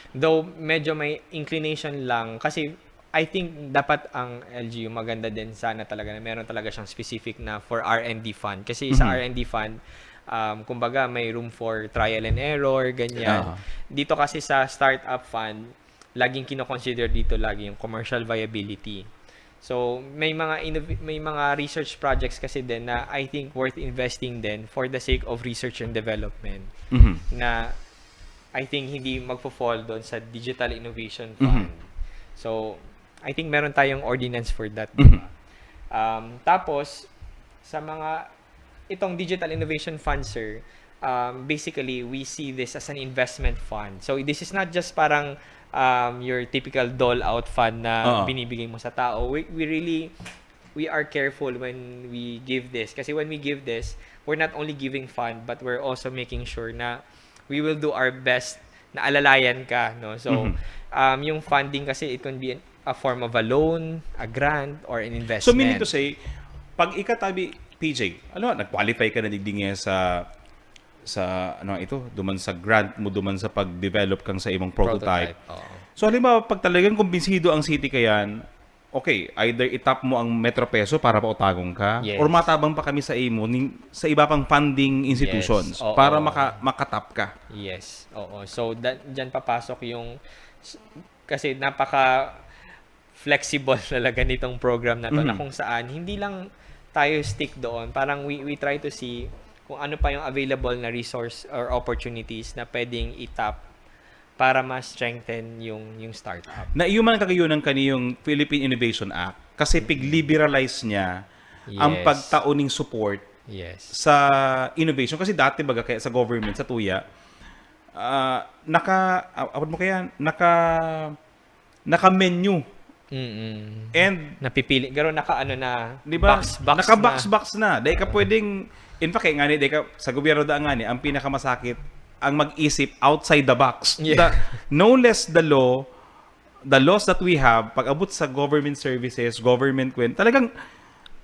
Though medyo may inclination lang kasi I think dapat ang L G U maganda din sana talaga na meron talaga siyang specific na for R and D fund. Kasi sa Mhm. R and D fund, um, kumbaga may room for trial and error, ganyan. Aha. Dito kasi sa startup fund, laging kinoconsider dito lagi yung commercial viability. So, may mga innov- may mga research projects kasi din na I think worth investing din for the sake of research and development Mhm. na I think hindi magfo-fall doon sa digital innovation Mhm. fund. So, I think meron tayong ordinance for that. Mhm. Um, tapos, sa mga, itong Digital Innovation Fund, sir, um, basically, we see this as an investment fund. So, this is not just parang um, your typical dole out fund na Oo. binibigay mo sa tao. We, we really, we are careful when we give this. Kasi when we give this, we're not only giving fund, but we're also making sure na we will do our best na alalayan ka, no? So, Mhm. um, yung funding kasi, it can be an- a form of a loan, a grant, or an investment. So meaning to say, pag ikatabi, P J, ano, nag-qualify ka na digdi nga sa sa ano ito, duman sa grant mo, duman sa pag-develop kang sa imong prototype. Oo. So halimbawa, pag talagang kumbinsido ang city kayan, okay, either itap mo ang Metro Peso para pautagon ka, Yes. or matabang pa kami sa imo ning, sa iba pang funding institutions Yes, oo. Para maka, makatap ka. Yes, oo. So, da- dyan papasok yung, s- kasi napaka flexible talaga nitong program na to na Mhm. kung saan, hindi lang tayo stick doon. Parang we, we try to see kung ano pa yung available na resource or opportunities na pwedeng itap para ma-strengthen yung, yung startup. Na iyo man ang kagayunan kani yung Philippine Innovation Act kasi pig-liberalize niya ang Yes. pagtao ning support Yes. sa innovation. Kasi dati, baga, kaya sa government, sa tuya, ah, naka, ah, awat mo kaya, naka, naka-menu. Mm-mm. And, Napipili. Pero naka ano na, di ba, box, box naka-box, na. Box na. Dahil ka pwedeng, in fact, eh, nga ni, dahil ka, sa gobyerno da nga ni, ang pinakamasakit, ang mag-isip outside the box. Yeah. The, no less the law, the laws that we have, pag-abot sa government services, government kwen, talagang,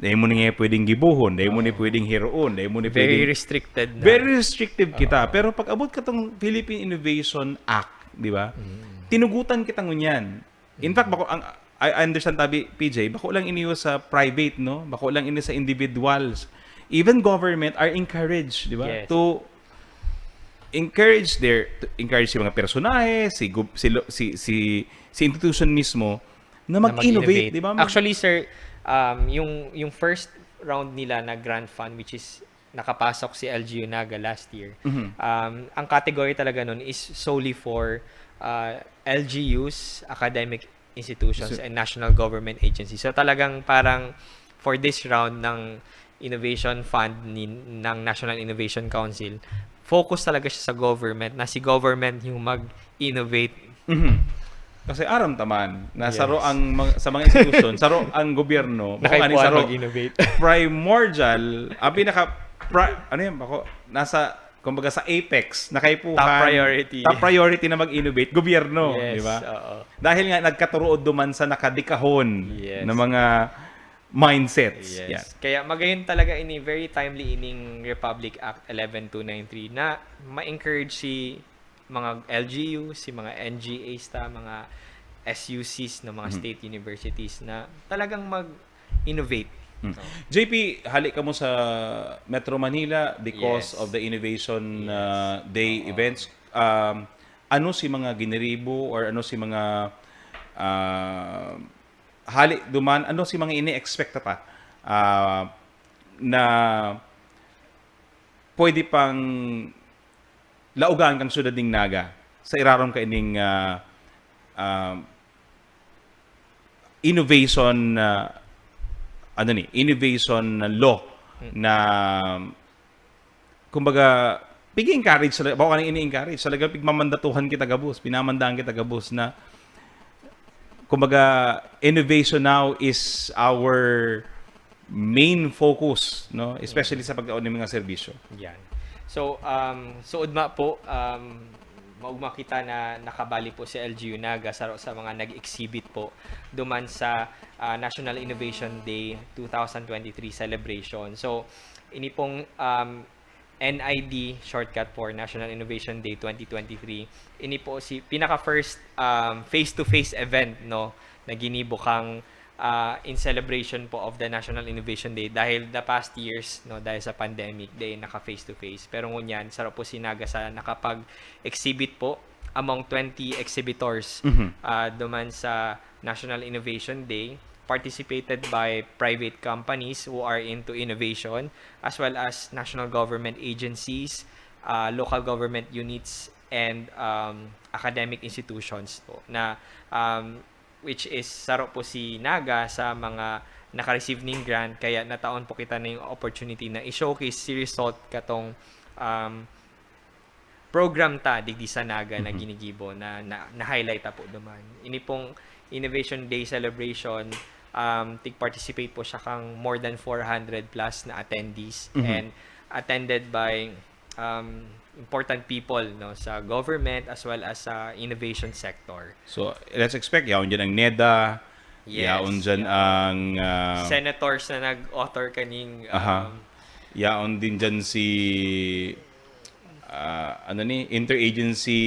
dahil mo na nga pwedeng gibuhon, dahil mo na pwedeng hiroon, dahil mo na Very pwedeng restricted na. Very restrictive kita. Pero pag-abot ka tong Philippine Innovation Act, di ba? Tinugutan kita ngunyan. In fact, bako ang I I understand tabi, P J, bako lang ini sa private, no? Bako lang ini sa individuals. Even government are encouraged, di ba? Yes. To encourage their to encourage si mga personahe, si gov- si lo- si si, si institution mismo na Na mag-innovate, di ba? Mag- Actually, sir, um, yung yung first round nila na grant fund, which is nakapasok si L G U Naga last year. Mhm. Um, ang category talaga nun is solely for uh, L G Us, academic institutions, So- and national government agencies. So talagang parang for this round ng Innovation Fund ni, ng National Innovation Council, focus talaga siya sa government, na si government yung mag-innovate. Mhm. Kasi aram taman na Yes. saro ang mga, sa mga institusyon, saro ang gobyerno, bako nga ni Nakaipuhan saro mag-innovate. Primordial, ang pinaka pri- ano yun, bako nasa kumbaga sa apex, nakaipuhan, Top priority. Top priority na mag-innovate, gobyerno, Yes, di ba? Oo. Dahil nga nagkaturuod duman sa nakadikahon Yes. na mga mindsets. Yes. Yan. Kaya magayon talaga ini, very timely ining Republic Act eleven two nine three na ma-encourage si mga L G U, si mga N G As ta, mga S U Cs na mga Mhm. state universities na talagang mag-innovate. Hmm. J P, hali ka mo sa Metro Manila because Yes. of the Innovation Yes. uh, Day Oo. events. Um, ano si mga giniribo or ano si mga uh, hali duman, ano si mga ini-expect ta uh, na pwede pang laogan kang syudad ning Naga sa irarom kaining uh, uh, innovation uh, ano ni, innovation law Hmm. na kumbaga pig-encourage sa bako nang ini-encourage, talaga pigmamandatuhan kita gabos, pinamandaan kita gabos na kumbaga innovation now is our main focus, no, especially sa pagtao ng mga serbisyo. Yan. So, um, so ugma po, um, maugma kita na nakabali po si L G U Naga sa, sa mga nag-exhibit po duman sa ah, National Innovation Day two thousand twenty-three celebration. So, ini pong um, N I D, shortcut for National Innovation Day twenty twenty-three, ini po si pinaka first um, face-to-face event, no, na ginibo kang ah, in celebration po of the National Innovation Day dahil the past years, no, dahil sa pandemic, day naka face to face. Pero ngunyan, saro po si Naga sa nakapag-exhibit po among twenty exhibitors Mhm. ah, duman sa National Innovation Day, participated by private companies who are into innovation, as well as national government agencies, ah, local government units, and um, academic institutions po na um, which is saro po si Naga sa mga naka-receive ning grant, kaya nataon po kita na yung opportunity na i-showcase si result katong um, program ta digdi sa Naga na Mhm. ginigibo na, na, na-highlight ta po duman. Ini pong Innovation Day celebration, um, tig-participate po siya kang more than four hundred plus na attendees Mhm. and attended by um, important people, no, sa government as well as sa innovation sector. So, let's expect, yaon dyan ang NEDA, Yes, yaon dyan yeah. ang, ah, Senators na nag-author kaning Aha. um, Yaon din dyan si, ah, ano ni, Interagency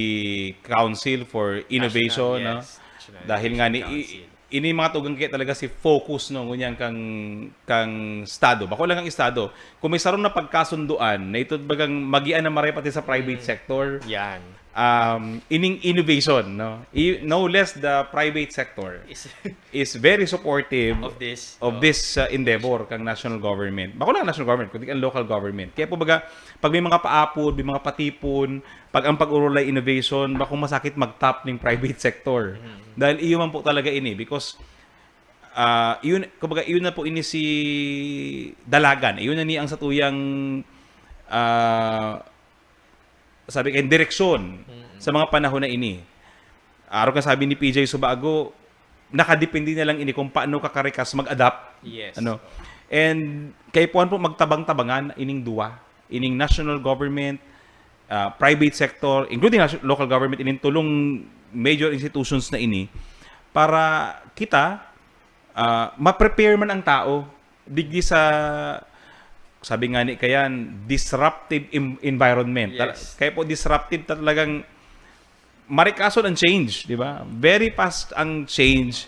Council for Innovation, National, no? Yes, National Dahil nga ni, Innovation i- ini mga tugang kaya talaga si focus, no, ngunyan kang, kang Estado. Bako lang ang Estado. Kung may sarong na pagkasunduan, na ito bagang magian na maray pati sa private Mm. sector, Yan. um, ining innovation, no? I, no less the private sector Is is very supportive of this. of Oh. this uh, endeavor kang national government. Bako lang national government, kundi ang local government. Kaya po baga, pag may mga paapod, may mga patipon, pag ang pag-urulay innovation, bako masakit mag-top ng private sector. Mhm. Dahil iyo man po talaga ini because ah, yun, kumbaga, yun na po ini si dalagan. Yun na ni ang satuyang, ah, sabi kay direksyon Mm. sa mga panahon na ini. Arog kan sabi ni P J Subago, nakadepende na lang ini kung paano ka karikas mag-adapt. Yes. Ano? And kaipuhan po magtabang-tabangan ining duwa, ining national government, ah, private sector, including nation- local government, ining tulong major institutions na ini para kita ah, ma-prepare man ang tao digdi sa, sabi nga ni kayan, disruptive em- environment. Tal- Yes. Kaya po disruptive talagang marikason ang change, di ba? Very fast ang change.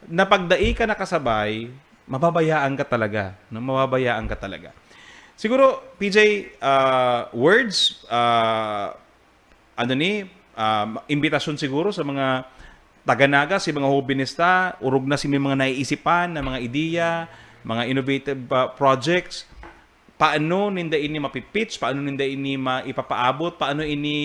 Na pag dai ka nakasabay, mababayaan ka talaga, no? Mababayaan ka talaga. Siguro, P J, ah, words, ah, ano ni, ah, imbitasyon siguro sa mga taga-Naga, si mga hobenes ta, orog na si may mga naiisipan na mga ideya, mga innovative, ah, projects. Paano ninda ini mapipitch? Paano ninda ini maipapaabot? Paano ini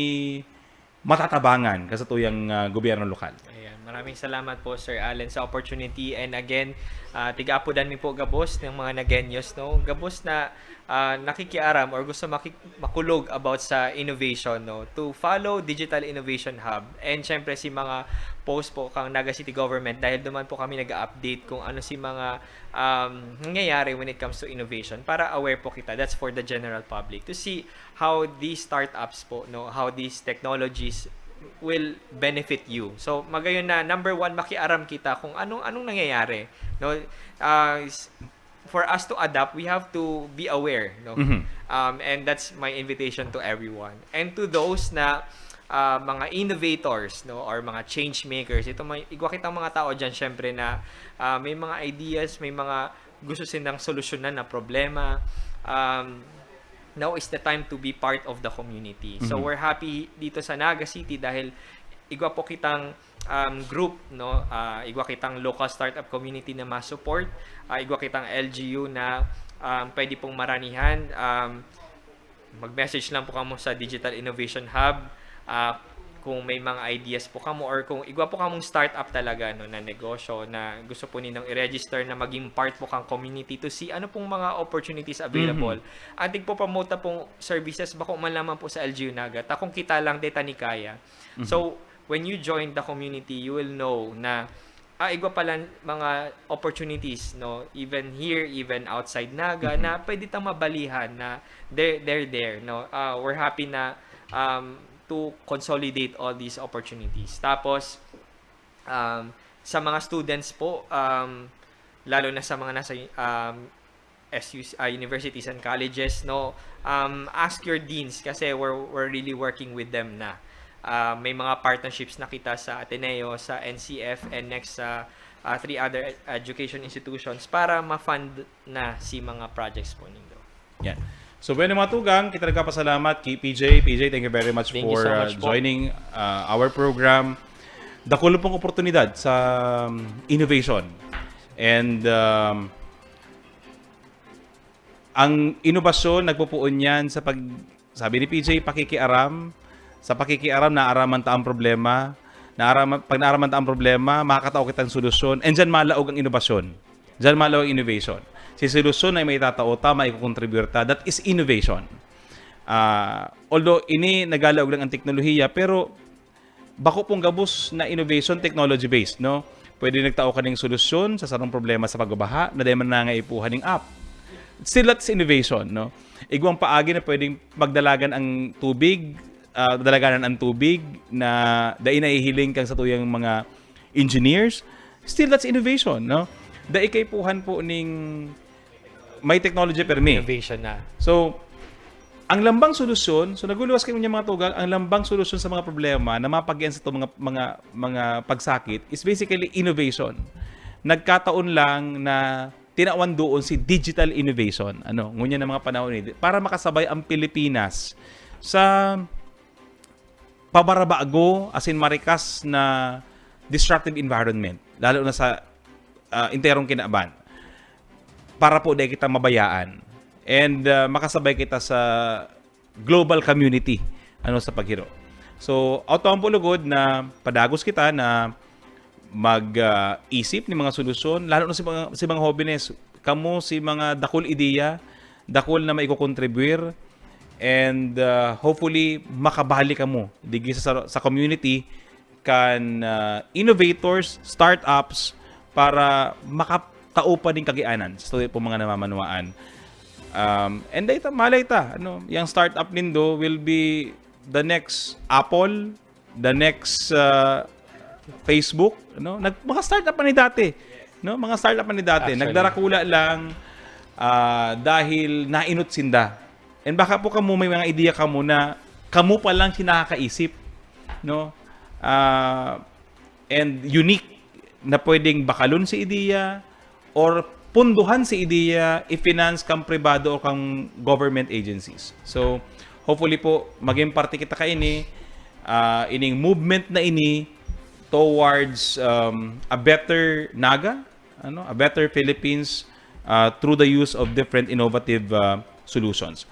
matatabangan ka sa tuyang, ah, gobyerno lokal? Ayan. Maraming salamat po, Sir Allen, sa opportunity. And again, ah, tiga-apodan mi po gabos ng mga Nagueños, no? Gabos na ah, nakikiaram or gusto maki- makulog about sa innovation, no? To follow Digital Innovation Hub. And syempre, si mga post po kang Naga City Government, dahil duman po kami nag-update kung ano si mga um, nangyayari when it comes to innovation para aware po kita. That's for the general public to see how these startups po, no? How these technologies will benefit you. So, magayon na number one, makiaram kita kung anong anong nangyayari, no? Ah, s- for us to adapt, we have to be aware, no? Mhm. Um, and that's my invitation to everyone. And to those na ah, mga innovators, no, or mga change makers. Ito may igwa kitang mga tao diyan syempre na ah, may mga ideas, may mga gusto silang solusyonan na problema. Um, now is the time to be part of the community. So Mhm. We're happy dito sa Naga City dahil igwa po kitang um, group, no, ah, igwa kitang local startup community na ma-support, ah, igwa kitang L G U na um, pwede pong maranihan. Um, mag-message lang po kamo sa Digital Innovation Hub. Ah, kung may mga ideas po kamo or kung igwa po kamong startup talaga, no, na negosyo na gusto po ninyong i-register na maging part po kang community to see ano pong mga opportunities available. Antig po promote na pong services, bako man lamang po sa L G U Naga. Ta kung kita lang, deta ni kaya. So, when you join the community, you will know na ah, igwa pala mga opportunities, no, even here, even outside Naga, Mhm. na pwede tang mabalihan na they're, they're there, no. Ah, we're happy na um, to consolidate all these opportunities. Tapos, um, sa mga students po, um, lalo na sa mga nasa um, S U C, ah, universities and colleges, no, um, ask your deans kasi we're, we're really working with them na. Ah, may mga partnerships na kita sa Ateneo, sa N C F, and next sa ah, three other ed- education institutions para ma-fund na si mga projects po nindo. Yan. So, bueno, mga tugang, kita nagpapasalamat kay P J. P J, thank you very much Thank you for so uh, much po. joining uh, our program. Dakul pong oportunidad sa um, innovation. And um, ang inobasyon, nagpupuon yan sa pag, sabi ni P J, pakikiaram. Sa pakikiaram, naaraman ta ang problema. Naaraman, pag naaraman ta ang problema, makakatao kitang solusyon. And dyan malaog ang inobasyon. Dyan malaog ang innovation. Si solusyon ay maitatao ta, maikukontribute ta. That is innovation. Ah, although, ini nagalaog lang ang teknolohiya, pero bako pong gabos na innovation technology-based, no? Pwede nagtao ka ning solusyon sa sarong problema sa pagbabaha na dahil man nangaipuhan ning app. Still, that's innovation, no? Igwang paagi na pwedeng magdalagan ang tubig, ah, dalaganan ang tubig na dai nahihiling kang sa tuyang mga engineers. Still, that's innovation, no? Dai kaipuhan po ning may technology permi. Innovation na. So, ang lambang solusyon, so naguluwas kayo niya mga tugang, ang lambang solusyon sa mga problema na mapagian sa itong mga, mga, mga pagsakit is basically innovation. Nagkataon lang na tinawan doon si digital innovation. Ano, ngunyan ng mga panahon ni para makasabay ang Pilipinas sa pabarabago, as in marikas na disruptive environment, lalo na sa ah, enterong kinaban para po di kita mabayaan and ah, makasabay kita sa global community ano sa paghiro. So, auto ang po lugod na padagos kita na mag, ah, isip nin mga solusyon, lalo na si mga, si mga hobenes, kamo si mga dakul ideya, dakul na maikokontribwir, and, ah, hopefully, makabalik kamo digi sa, sa community kan, ah, innovators, startups, para makatao pa nin kagianan sa sato pong mga namamanwaan. Um, and dahil ta, malay ta, ano, yung startup nindo will be the next Apple, the next, ah, Facebook, no? Nag-, mga startup man ni dati, no? Mga startup man ni dati. Actually. Nagdarakula lang, ah, dahil nainot sinda. And baka po kamo may mga ideya kamo na kamo pa lang si nakakaisip, no? Ah, and unique na pwedeng bakalon si ideya or punduhan si ideya, i-finance kang pribado o kang government agencies. So, hopefully po, maging parte kita kaini, ah, ining movement na ini towards, um, a better Naga, ano, a better Philippines, ah, through the use of different innovative, ah, solutions.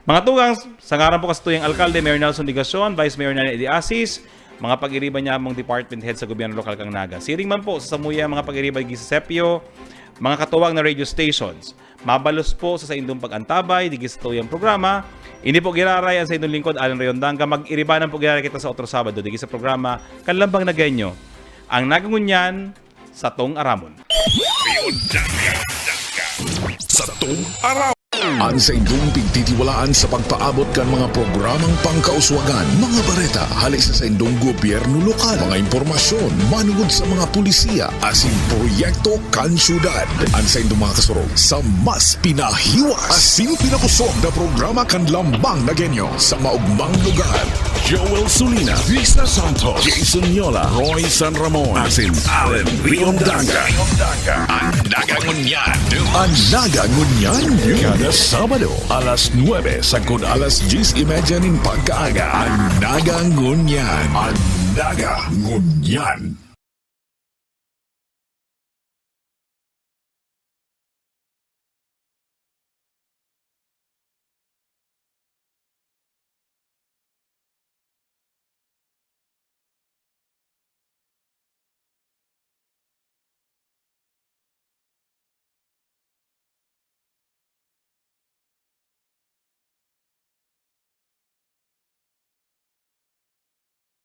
Mga tugang, sa ngaran po kan satuyang alkalde, Mayor Nelson Legacion, Vice Mayor Nani de Asis, mga pag-iriba niya mong department head sa gobyerno lokal kan Naga. Siring man po sa samuya mga pag-iriba digdi sa Sepio, mga katuwang na radio stations. Mabalos po sa saindong pag-antabay digdi sa satuyang programa. Ini po giraray an saindong lingkod, Alan Rayondanga. Mag-iribanan po giraray kita sa otro Sabado digdi sa programa kan Lambang Nagenyo. Ang Naga ngunyan, satong aramon. Satong aramon. An saindong pigtitiwalaan sa pagpaabot kan mga programang pangkauswagan, mga bareta hale sa saindong gobyerno lokal, mga impormasyon manugod sa mga pulisiya asin proyekto kan syudad. An saindong mga kasurog sa mas pinahiwas asin pinakosog na programa kan Lambang Nagenyo sa maugmang lugar. Joel Sulina, Lisa Santos, Jason Yola, Roy San Ramon, asin Allen Riondaga. An Naga Ngunyan. An Naga Ngunyan, kada Sabado, alas nuebe sagkod alas dyes y media nin pagkaaga. An Naga Ngunyan. An Naga Ngunyan.